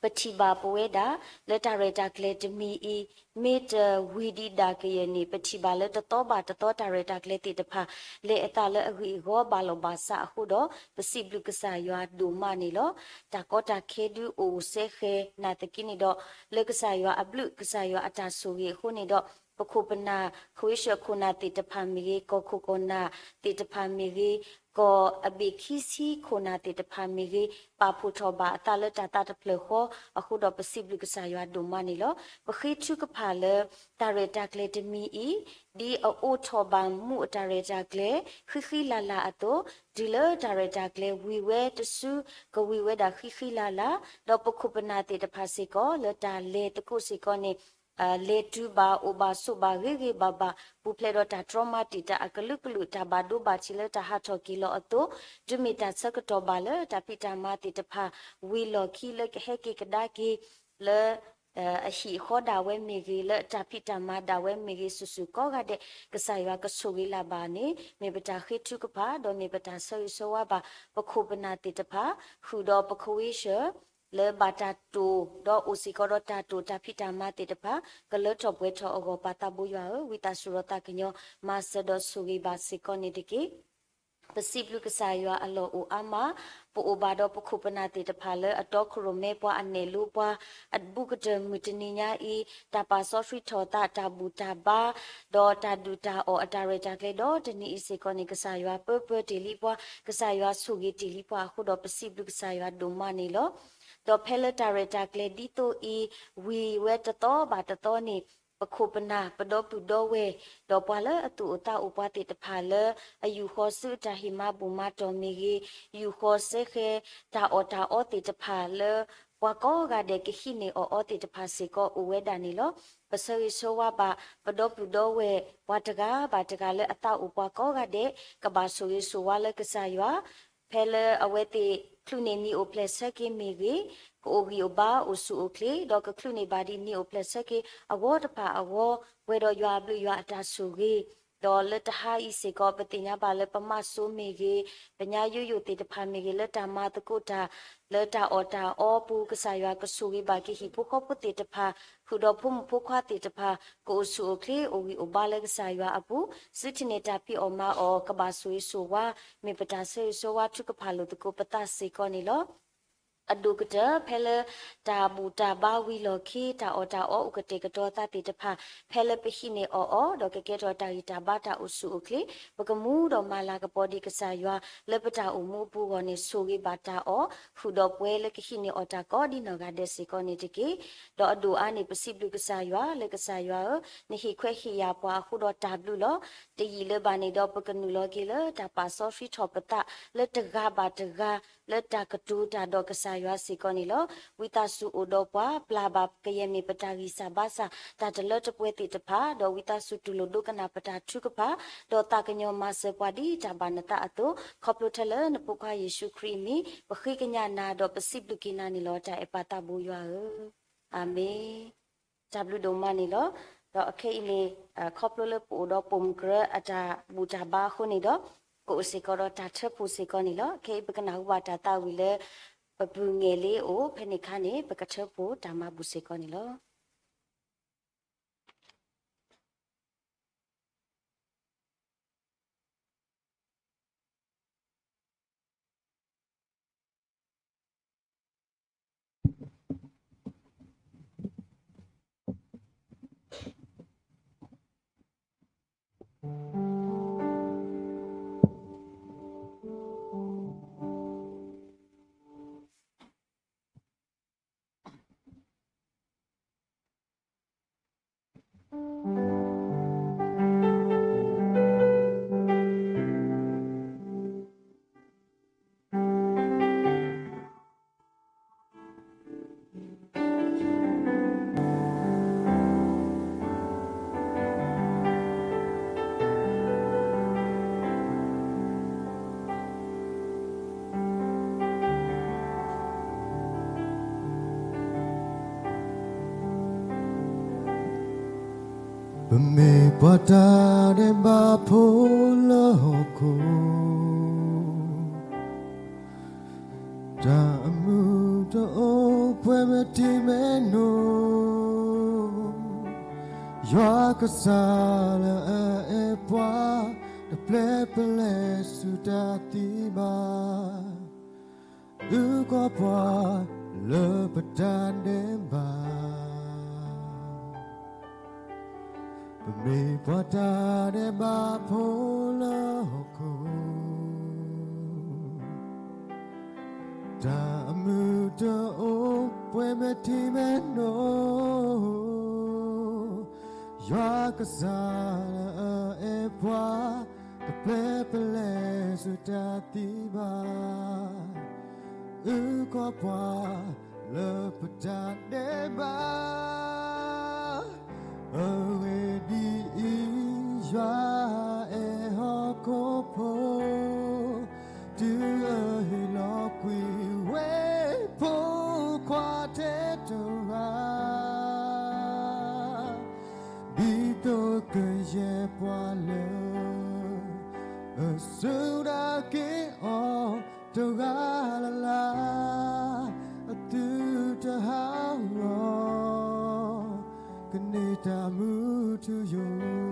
ပထံၣ်ဘၣ်ပဝဲဒၣ် လၢတၢ်ရဲၣ်တၢ်ကျဲၤတမံၤအံၤ မ့ၢ်တဝံၤဒံးဒၣ်ကယဲၢ်န့ၣ် ပထံၣ်ဘၣ်လၢတသီဘၣ်တသီတၢ်ရဲၣ်တၢ်ကျဲၤသ့ၣ်တဖၣ် လဲၤအသးလၢအဂ့ၢ်အဂီၢ်ဘၣ်လီၤဘၣ်စးအဃိဒီး ပစံးဘျုးကစၢ်ယွၤဒိၣ်မးန့ၣ်လီၤ. တၢ်ကီတၢ်ခဲဒုအိၣ်စဲဃဲၤနာ်သက့န့ၣ်ဒီး လၢကစၢ်ယွၤအဘျုး ကစၢ်ယွၤအတၢ်ဆိၣ်ဂ့ၤအဃိန့ၣ်ဒီး ပခိၣ်ပနၢ် ခဝ့ၡၢၣ်ခိၣ်နၢ်သ့ၣ်တဖၣ်မ့ၢ်ဂ့ၤ, ကီၢ်ခိၣ်ကီၢ်နၢ်သ့ၣ်တဖၣ်မ့ၢ်ဂ့ၤ, ကီၢ်အဘ့ၣ်ခံဆံခိၣ်နၢ်သ့ၣ်တဖၣ်မ့ၢ်ဂ့ၤ, ပာ်ဖှိၣ်ထီၣ်ဘၣ်အသးလၢတၢ်သးတဖျၢၣ်ဃီအဃိဒီး ပစံးဘျုးကစၢ်ယွၤဒိၣ်မးန့ၣ်လီၤ. ပဃ့ထုကဖၣ်လၢ တၢ်ရဲၣ်တၢ်ကျဲၤတမံၤအံၤ ဒ်အအိးထီၣ်ဘၣ်မူးအတၢ်ရဲၣ်တၢ်ကျဲၤ ဃံဃံလၤလၤအသိး, တုၤလၢတၢ်ရဲၣ်တၢ်ကျဲၤဝံၤဝဲတစု ကဝံၤဝဲဒၣ်ဃံဃံလၤလၤ, ဒီးပခိၣ်ပနၢ်သ့ၣ်တဖၣ်စ့ၢ်ကီး လၢတၢ်လဲၤသကိးစ့ၢ်ကီးန့ၣ် လဲၤတုၤဘၣ်အိၣ်ဘၣ်ဆိးဘၣ်ဂ့ၤဂ့ၤဘၣ်ဘၣ် ပူၤဖျဲးဒီးတၢ်တြီမၤတံာ်တာ်အကလုာ်ကလုာ် တၢ်ဘၣ်ဒိဘၣ်ထံးလၢတၢ်ဟးထီၣ်က့ၤလီၤအသိး, တုၤမ့ၢ်တၢ်ဆၢကတီၢ်ဘၣ်လၢတၢ်ဖံးတၢ်မၤသ့ၣ်တဖၣ် ဝံၤလီၢ်ခံလၢကဟဲက့ၤကဒါက့ၤ လၢ အဟံၣ်အဃီဒၣ်ဝဲမ့ၢ်ဂ့ၤ, လၢအတၢ်ဖံးတၢ်မၤဒၣ်ဝဲမ့ၢ်ဂ့ၤ စုာ်စုာ်ကိးဂၤဒဲး ကစၢ်ယွၤကဆိၣ်ဂ့ၤလၢ်ဘၣ်န့ၣ် မ့ၢ်ပတၢ်ဃ့ထုကဖၣ် ဒီးမ့ၢ်ပတၢ်ဆၢဂ့ၤဆၢဝါဘၣ် ပခိၣ်ပနၢ်သ့ၣ်တဖၣ် ဃုာ်ဒီးပခဝ့ၡၢၣ် လၢဘၣ်တၢ်တိာ် ဒီးအိၣ်စ့ၢ်ကီးဒီးတၢ်တိာ်တၢ်ဖံးတၢ်မၤသ့ၣ်တဖၣ် ကလၢထီၣ်ပှဲၤထီၣ်အဂီၢ် ပၢ်သးဘိယွၤဧၢ, ဝံသးစူၤဒီးသးကညီၤ မၤစၢၤဒီးဆိၣ်ဂ့ၤဘၣ်စ့ၢ်ကီးန့ၣ်တက့ၢ်. ပစံးဘျုးကစၢ်ယွၤအလီၢ်အိၣ်အါမး, ပအိၣ်ဘၣ်ဒီးပခိၣ်ပနၢ်သ့ၣ်တဖၣ် လၢအတီခိၣ်ရိၣ်မဲပှၤ အနဲၣ်လိပှၤ အဘူးကတၢၢ်မုၢ်တနံၤညါအံၤ တၢ်ပာ်စီဆှံထီၣ်သး တၢ်ဘူၣ်တၢ်ဘါ ဒီးတၢ်ဒုၣ်တၢ်အီၣ်အတၢ်ရဲၣ်တၢ်ကျဲၤ ဒီးတနံၤအံၤစ့ၢ်ကီးန့ၣ် ကစၢ်ယွၤပၢပၢတ့ၢ်လံပှၤ, ကစၢ်ယွၤဆိၣ်ဂ့ၤတ့ၢ်လံပှၤအဃိဒီး ပစံးဘျုးကစၢ်ယွၤဒိၣ်မးန့ၣ်လီၤ. ဒီးဖဲလၢတၢ်ရဲၣ်တၢ်ကျဲၤဒ်သိးအံၤ ဝံၤဝဲတသီဘၣ်တသီန့ၣ် ပခိၣ်ပနၢ် ပဒီပုၢ်ဒီဝဲၢ် ဒီးပှၤလၢအသူၣ်အိၣ်သးအိၣ်ပှၤသ့ၣ်တဖၣ်လၢ အယူာ်ဃီၤဆူအတၢ်ဟ့ၣ်မၤဘူၣ်မၤတီၢ်မ့ၢ်ဂ့ၤ, ယူာ်ဃီၤစဲဃဲၤ တၢ်အီၣ်တၢ်အီသ့ၣ်တဖၣ်လၢ ပှၤကိးဂၤဒဲးကဟံးန့ၢ်အီၣ်အီသ့ၣ်တဖၣ်စ့ၢ်ကီးအိၣ်ဝဲဒၣ်န့ၣ်လီၤ. ပဆၢဂ့ၤဆၢဝါဘၣ် ပဒီပုၢ်ဒီဝဲၢ် ပှၤတဂၤဘၣ်တဂၤလၢအသးအိၣ်ပှၤကိးဂၤဒဲး ကဘၣ်ဆိၣ်ဂ့ၤဆိၣ်ဝါလၢကစၢ်ယွၤ ဖဲလၢအဝဲသ့ၣ် ချုးန့ၢ်နံၣ်အိၣ်ဖျဲၣ်ဆၢက့ၤမ့ၢ်ဂ့ၤ, ကအိၣ်ဂံၢ်အိၣ်ဘါအိၣ်ဆူၣ်အိၣ်ချ့, ဒီးကချုးန့ၢ်ဘၣ်ဒံးနံၣ်အိၣ်ဖျဲၣ်ဆၢက့ၤအဂီၢ်တဖၣ်အဂီၢ်, ပှဲၤဒီးယွၤအဘျုးယွၤအတၢ်ဆိၣ်ဂ့ၤ, ဒီးလၢတဟါအံၤစ့ၢ်ကီး ပသ့ၣ်ညါဘၣ်လၢပမၤစိၤမ့ၢ်ဂ့ၤ, ပညါယိယိၣ်သ့ၣ်တဖၣ်မ့ၢ်ဂ့ၤ, လၢတၢ်မၤသကိးတၢ်, လၢတၢ်အီၣ်တၢ်အီပူၤ ကစၢ်ယွၤကဆိၣ်ဂ့ၤဘၣ်က့ၤဟံၣ်ဖိဃီဖိသ့ၣ်တဖၣ်, ဃုာ်ဒီးဖိမုၣ်ဖိခွါသ့ၣ်တဖၣ် ကအိၣ်ဆူၣ်အိၣ်ချ့ အိၣ်ဂံၢ်အိၣ်ဘါလၢကစၢ်ယွၤအပူၤ, စုထံၣ်န့ၢ်တၢ်ဖံးအီၣ်မၤအီၣ် ကဘၣ်ဆိၣ်ဂ့ၤဆိၣ်ဝါ, မ့ၢ်ပတၢ်ဆၢဂ့ၤဆၢဝါထုကဖၣ်လိာ်သကိးပသးစ့ၢ်ကီးန့ၣ်လီၤ. အဒိၣ်ကတၢၢ် ဖဲလၢတၢ်ဘူၣ်တၢ်ဘါဝံၤလီၢ်ခံ တၢ်အီၣ်တၢ်အီအိၣ်ကတဲာ်ကတီၤသးသ့ၣ်တဖၣ်, ဖဲလၢပဟံးန့ၢ်အီၣ်အီ ဒီးကကဲထီၣ်တၢ်ဂံၢ်တၢ်ဘါတၢ်အိၣ်ဆူၣ်အိၣ်ချ့, ပကမူဒီးမၤလၤကပီၤဒံးကစၢ်ယွၤ လၢပတၢ်အိၣ်မူအပူၤအဂီၢ်န့ၣ် ဆိၣ်ဂ့ၤဘၣ်တၢ်အီၣ်, ဃုာ်ဒီးပှၤလၢကဟံးန့ၢ်အီၣ်တၢ်ကိးဒ်နီၢ်ဂၤဒဲးစ့ၢ်ကီးန့ၣ်တက့ၢ်. ဒီးအဒိၣ်အါန့ၢ် ပစံးဘျုးကစၢ်ယွၤ လၢကစၢ်ယွၤဧၢ, နဟ့ၣ်ခွဲးဟ့ၣ်ယာ်ပှၤအဃိဒီးတၢ်ဘျုးလီၤ. တယံာ်လၢၤဘၣ်န့ၣ်ဒီး ပကနုာ်လီၤက့ၤလၢတၢ်ပာ်စီဆှံထီၣ်ပသး လၢတဂၤဘၣ်တဂၤ လၢတၢ်ကတိၤတၢ်ဒီးကစၢ်ယွၤစ့ၢ်ကီးန့ၣ်လီၤ. ဝံသးစူၤအိၣ်ဒီးပှၤ ပျၢ်ဘၣ်ကယဲၢ်မ့ၢ်ပတၢ်ဂံၢ်စၢ်ဘါစၢ် တၢ်တလၢတပှဲၤသ့ၣ်တဖၣ်, ဒီးဝံသးစူၤတူၢ်လိာ်ဒိကနၣ်ပတၢ်ထုကဖၣ်, ဒီးသးကညီၤမၤစၢၤပှၤဒ်တၢ်ဘၣ်နသးအသိး, ခီဖျိထဲလၢနဖိခွါယ့ၣ်ၡူးခရံာ်အမံၤ ပဃ့ကညးနၤဒီးပစံးဘျုးက့ၤနၤန့ၣ်လီၤ. တၢ်အဲၣ်ပၢ်သးဘိယွၤဧၢ, အၤမ့ၣ်. တၢ်ဘျုးဒိၣ်မးန့ၣ်လီၤ. ဒီးအခဲအံၤန့ၣ် ခီဖျိလၢပအိၣ်ဒီးပိာ်မုၣ်ကရၢအတၢ်ဘူၣ်တၢ်ဘါအဃိန့ၣ်ဒီး ကအိၣ်စ့ၢ်ကီးဒီးတၢ်ထၢဖှိၣ်စ့ၢ်ကီးန့ၣ်လီၤ. ခဲအံၤပကနၢ်ဟူဘၣ်တၢ်သးဝံၣ်လၢ ပပုၢ်ငဲၢ်လ့အိၣ် ဖဲန့ၣ်အခါန့ၣ် ပကထၢဖှိၣ်တၢ်မၤဘူၣ်စ့ၢ်ကီးန့ၣ်လီၤ. ပမ့ၢ်ပှၤတၢ်ဒဲးဘးဖိလၢဟီၣ်ခိၣ်, တၢ်အမုာ်တအိၣ်ပှဲၤမဲာ်ထံမဲာ်နိ, ယွၤကစၢ်လၢအအဲၣ်ပှၤ တပျဲပလဲၤဆူတၢ်သံဘၣ်. အုၣ်ကီၤပှၤလၢပတၢ်ဒဲးဘး, ပမ့ၢ်ပှၤတၢ်ဒဲးဘးဖိလၢဟီၣ်ခိၣ်, တၢ်အမုာ်တအိၣ်ပှဲၤမဲာ်ထံမဲာ်နိ, ယွၤကစၢ်လၢအအဲၣ်ပှၤ တပျဲပလဲၤဆူတၢ်သံဘၣ်. အုၣ်ကီၤပှၤလၢပတၢ်ဒဲးဘး, အဂ့ၢ်ဒ်အံၤ, ယွၤအဲၣ်ဟီၣ်ခိၣ်ဖိ, တုၤအဟ့ၣ်လီၤကွံာ်ဝဲ ဖိခွါထဲတဂၤ, ဒ်သိးကယဲၢ်ပှၤလၢ အစုဒၣ်က့ၤအီၤတဂၤလၢ်လၢ်, အသုတဟးဂီၤ, ကန့ၢ်တၢ်မူထူယိာ်.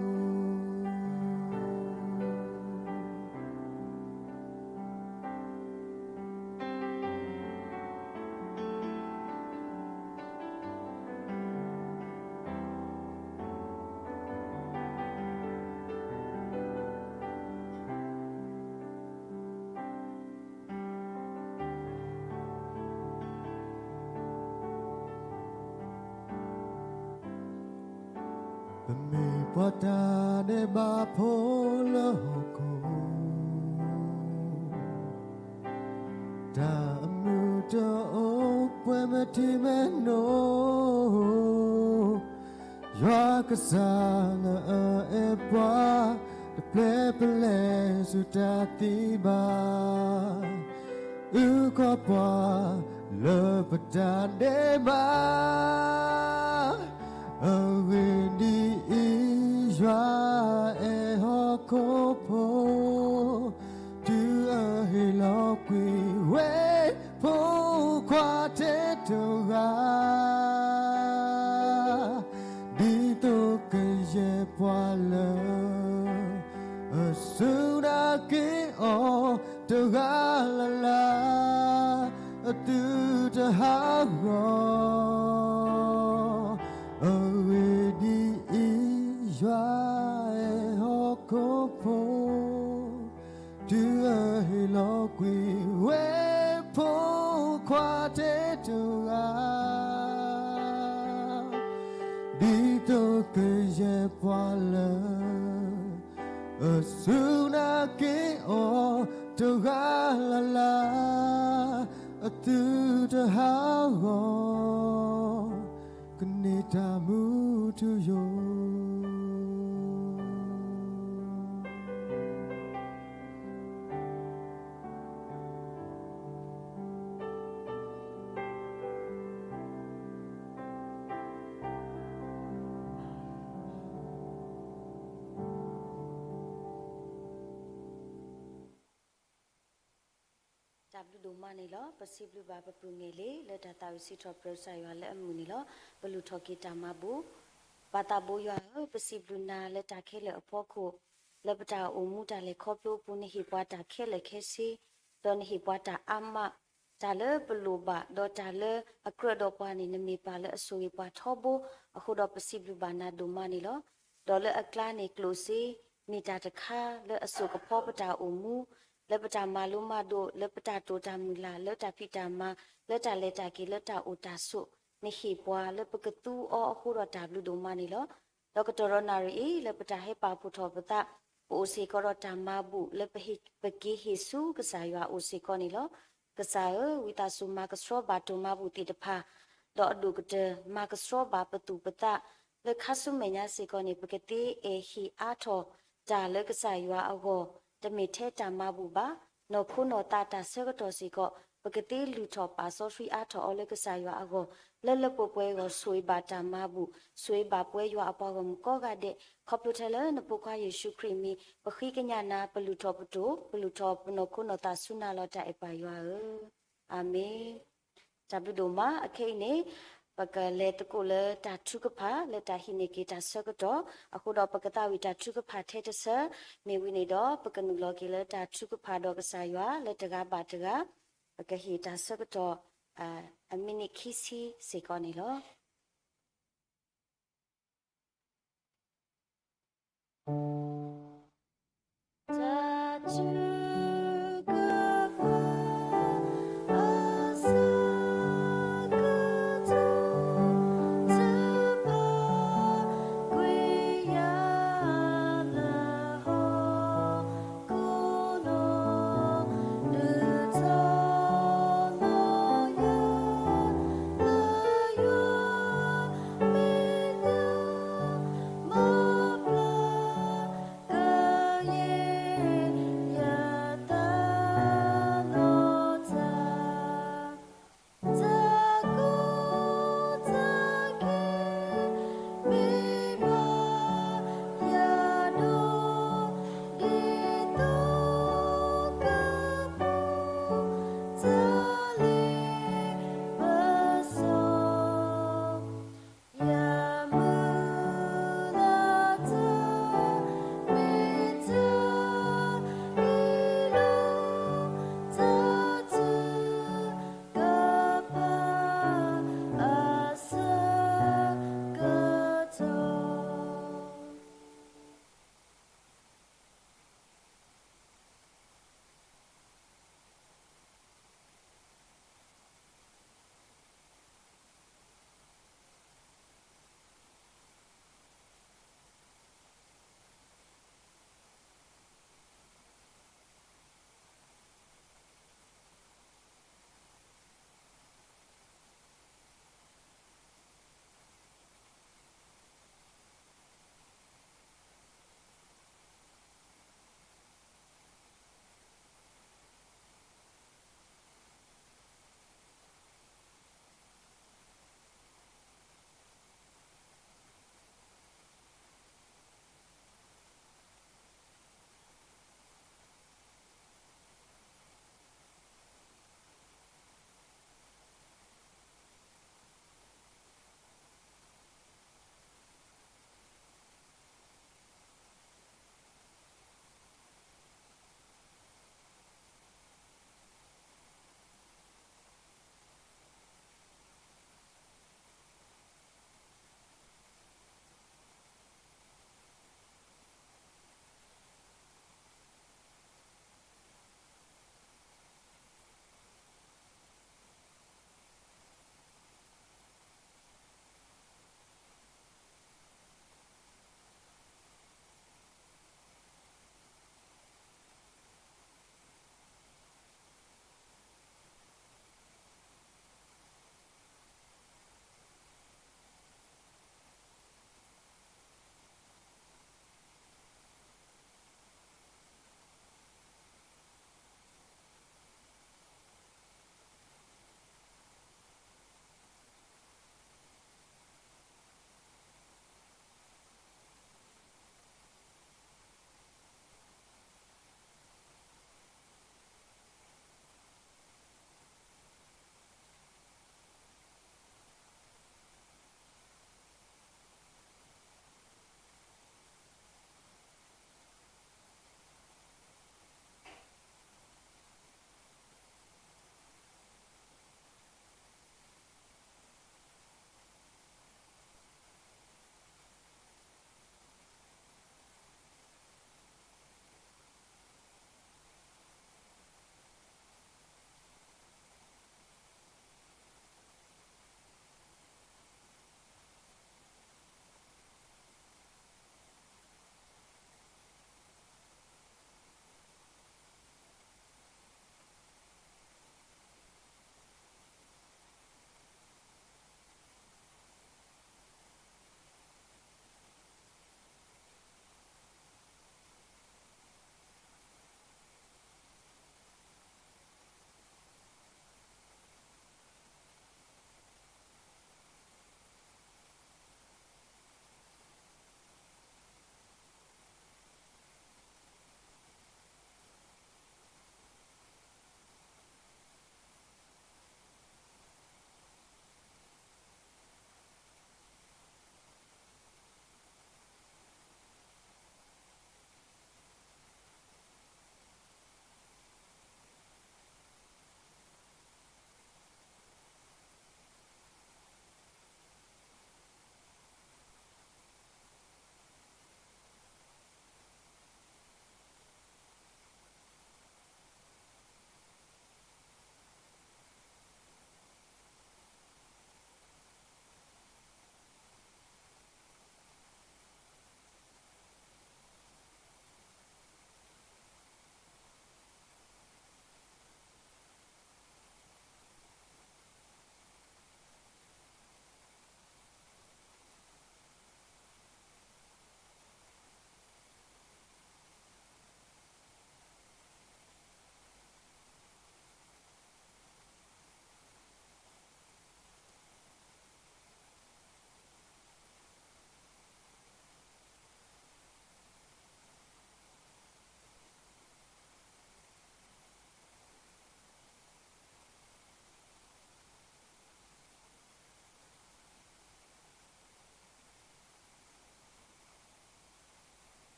ပမ့ၢ်ပှၤတၢ်ဒဲးဘးဖိလၢဟီၣ်ခိၣ်, တၢ်အမုာ်တအိၣ်ပှဲၤမဲာ်ထံမဲာ်နိ, ယွၤကစၢ်လၢအအဲၣ်ပှၤ တပျဲပလဲၤဆူတၢ်သံဘၣ်. အုၣ်ကီၤပှၤလၢပတၢ်ဒဲးဘး, အဂ့ၢ်ဒ်အံၤ, ယွၤအဲၣ်ဟီၣ်ခိၣ်ဖိ, တုၤအဟ့ၣ်လီၤကွံာ်ဝဲ ဖိခွါထဲတဂၤ, ဒ်သိးကယဲၢ်ပှၤလၢ အစုဒၣ်က့ၤအီၤတဂၤလၢ်လၢ်, အသုတဟးဂီၤ. အဂ့ၢ်ဒ်အံၤ, ယွၤအဲၣ်ဟီၣ်ခိၣ်ဖိ, တုၤအဟ့ၣ်လီၤကွံာ်ဝဲ ဖိခွါထဲတဂၤ, ဒ်သိးကယဲၢ်ပှၤလၢ အစုဒၣ်က့ၤအီၤတဂၤလၢ်လၢ်, အသုတဟးဂီၤ, ကန့ၢ်တၢ်မူထူယိာ်. တၢ်ဘျုးဒိၣ်မးန့ၣ်လီၤ. ပစံးဘျုးဘၣ်ပပုၢ်ငဲၢ်လံ လၢတၢ်သးဝံၣ်စံးထီၣ်ပတြၢၤကစၢ်ယွၤလၢအမုာ်န့ၣ်လီၤ. ပလူၤထီၣ်က့ၤတၢ်မၤဘူၣ်. ပၢ်သးဘိယွၤဧၢ, ပစံးဘျုးနၤလၢတၢ်ခဲလၢာ်အဖီခိၣ်, လၢပတၢ်အိၣ်မူတၢ်လဲၤခီဖျိအပူၤ နဟ့ၣ်ပှၤတၢ်ခဲလၢာ်ခဲဆ့, ဒီးနဟ့ၣ်ပှၤတၢ်အါမး, တၢ်လၢပလိၣ်ဘၣ်, ဒီးတၢ်လၢအကြၢးဒီးပှၤန့ၣ် နမ့ၢ်ပၢ်လၢအဆိၣ်ဂ့ၤပှၤထီဘိ, အဃိဒီးပစံးဘျုးဘၣ်နၤဒိၣ်မးန့ၣ်လီၤ. ဒီးလၢအကျါန့ၣ် ကျိၣ်စ့ မ့ၢ်တၢ်တခါလၢအစိာ်ကဖီပတၢ်အိၣ်မူ, လၢပတၢ်မၤလိမၤဒိး, လၢပတၢ်တိာ်တၢ်မုၢ်လၢ်, လၢတၢ်ဖံးတၢ်မၤ, လၢတၢ်လဲၤတၢ်က့ၤ, လၢတၢ်အိၣ်တၢ်ဆိး, နဟ့ၣ်ပှၤလၢပကသူအီၤအဃိဒီးတၢ်ဘျုးဒိၣ်မးန့ၣ်လီၤ. ဒီးကတီၢ်ဒီးနၣ်ရံၣ်အံၤ လၢပတၢ်ဟဲပာ်ဖှိၣ်ထီၣ်ပသး, ပအိၣ်စ့ၢ်ကီးဒီးတၢ်မၤဘူၣ်လၢပဟ့ၣ်, ပက့ၤဟ့ၣ်ဆူကစၢ်ယွၤအအိၣ်စ့ၢ်ကီးန့ၣ်လီၤ. ကစၢ်ဧၢ, ဝံသးစူၤမၤကဆှီဘၣ်တိၢ်မၤဘူၣ်သ့ၣ်တဖၣ်, ဒီးအဒိၣ်ကတၢၢ်မၤကဆှီဘၣ်ပသူၣ်ပသး, လၢခါဆူမဲာ်ညါစ့ၢ်ကီးန့ၣ် ပကသ့အဲၣ်ဟ့ၣ်အါထီၣ်တၢ်လၢကစၢ်ယွၤအဂီၢ်, တမ့ၢ်ထဲတၢ်မၤဘူၣ်ဘၣ်, နီၢ်ခိနီၢ်သးတၢ်ဆၢကတီၢ်စ့ၢ်ကီး, ပကသ့လုၢ်ထီၣ်ပာ်စီဆှံအါထီၣ်အီၤလၢကစၢ်ယွၤအဂီၢ်, လၢလၢပှဲၤပှဲၤအဂီၢ် ဆိၣ်ဂ့ၤဘၣ်တၢ်မၤဘူၣ်, ဆိၣ်ဂ့ၤဘၣ်ပဝဲယွၤအပှၤဂီၢ်မုၢ်ကိးဂၤဒဲး, ခီဖျိထဲလၢနဖိခွါယ့ၣ်ၡူးခရံာ်မံၤ ပဃ့ကညးနၤ ပလုၢ်ထီၣ်ပတိၢ်, ပလုၢ်ထီၣ်ပနီၢ်ခိနီၢ်သးဆူနၤလီၤ တၢ်အဲၣ်ပၢ်ယွၤဧၢ, အၤမ့ၣ်. တၢ်ဘျုးဒိၣ်မး, အခဲအံၤန့ၣ် ပကလဲၤသကိးလၢတၢ်ထုကဖၣ် လၢတၢ်ဟံးန့ၢ်က့ၤတၢ်ဆၢကတီၢ်, အဃိဒီးပကသးဝံၣ်တၢ်ထုကဖၣ်ထဲတဆၢ, မ့ၢ်ဝံၤန့ၣ်ဒီး ပကနုာ်လီၤက့ၤလၢတၢ်ထုကဖၣ်ဒီးကစၢ်ယွၤလၢတဂၤဘၣ်တဂၤ, ပကဟ့ၣ်တၢ်ဆၢကတီၢ် အမံးနံးခံဆံစ့ၢ်ကီးန့ၣ်လီၤ.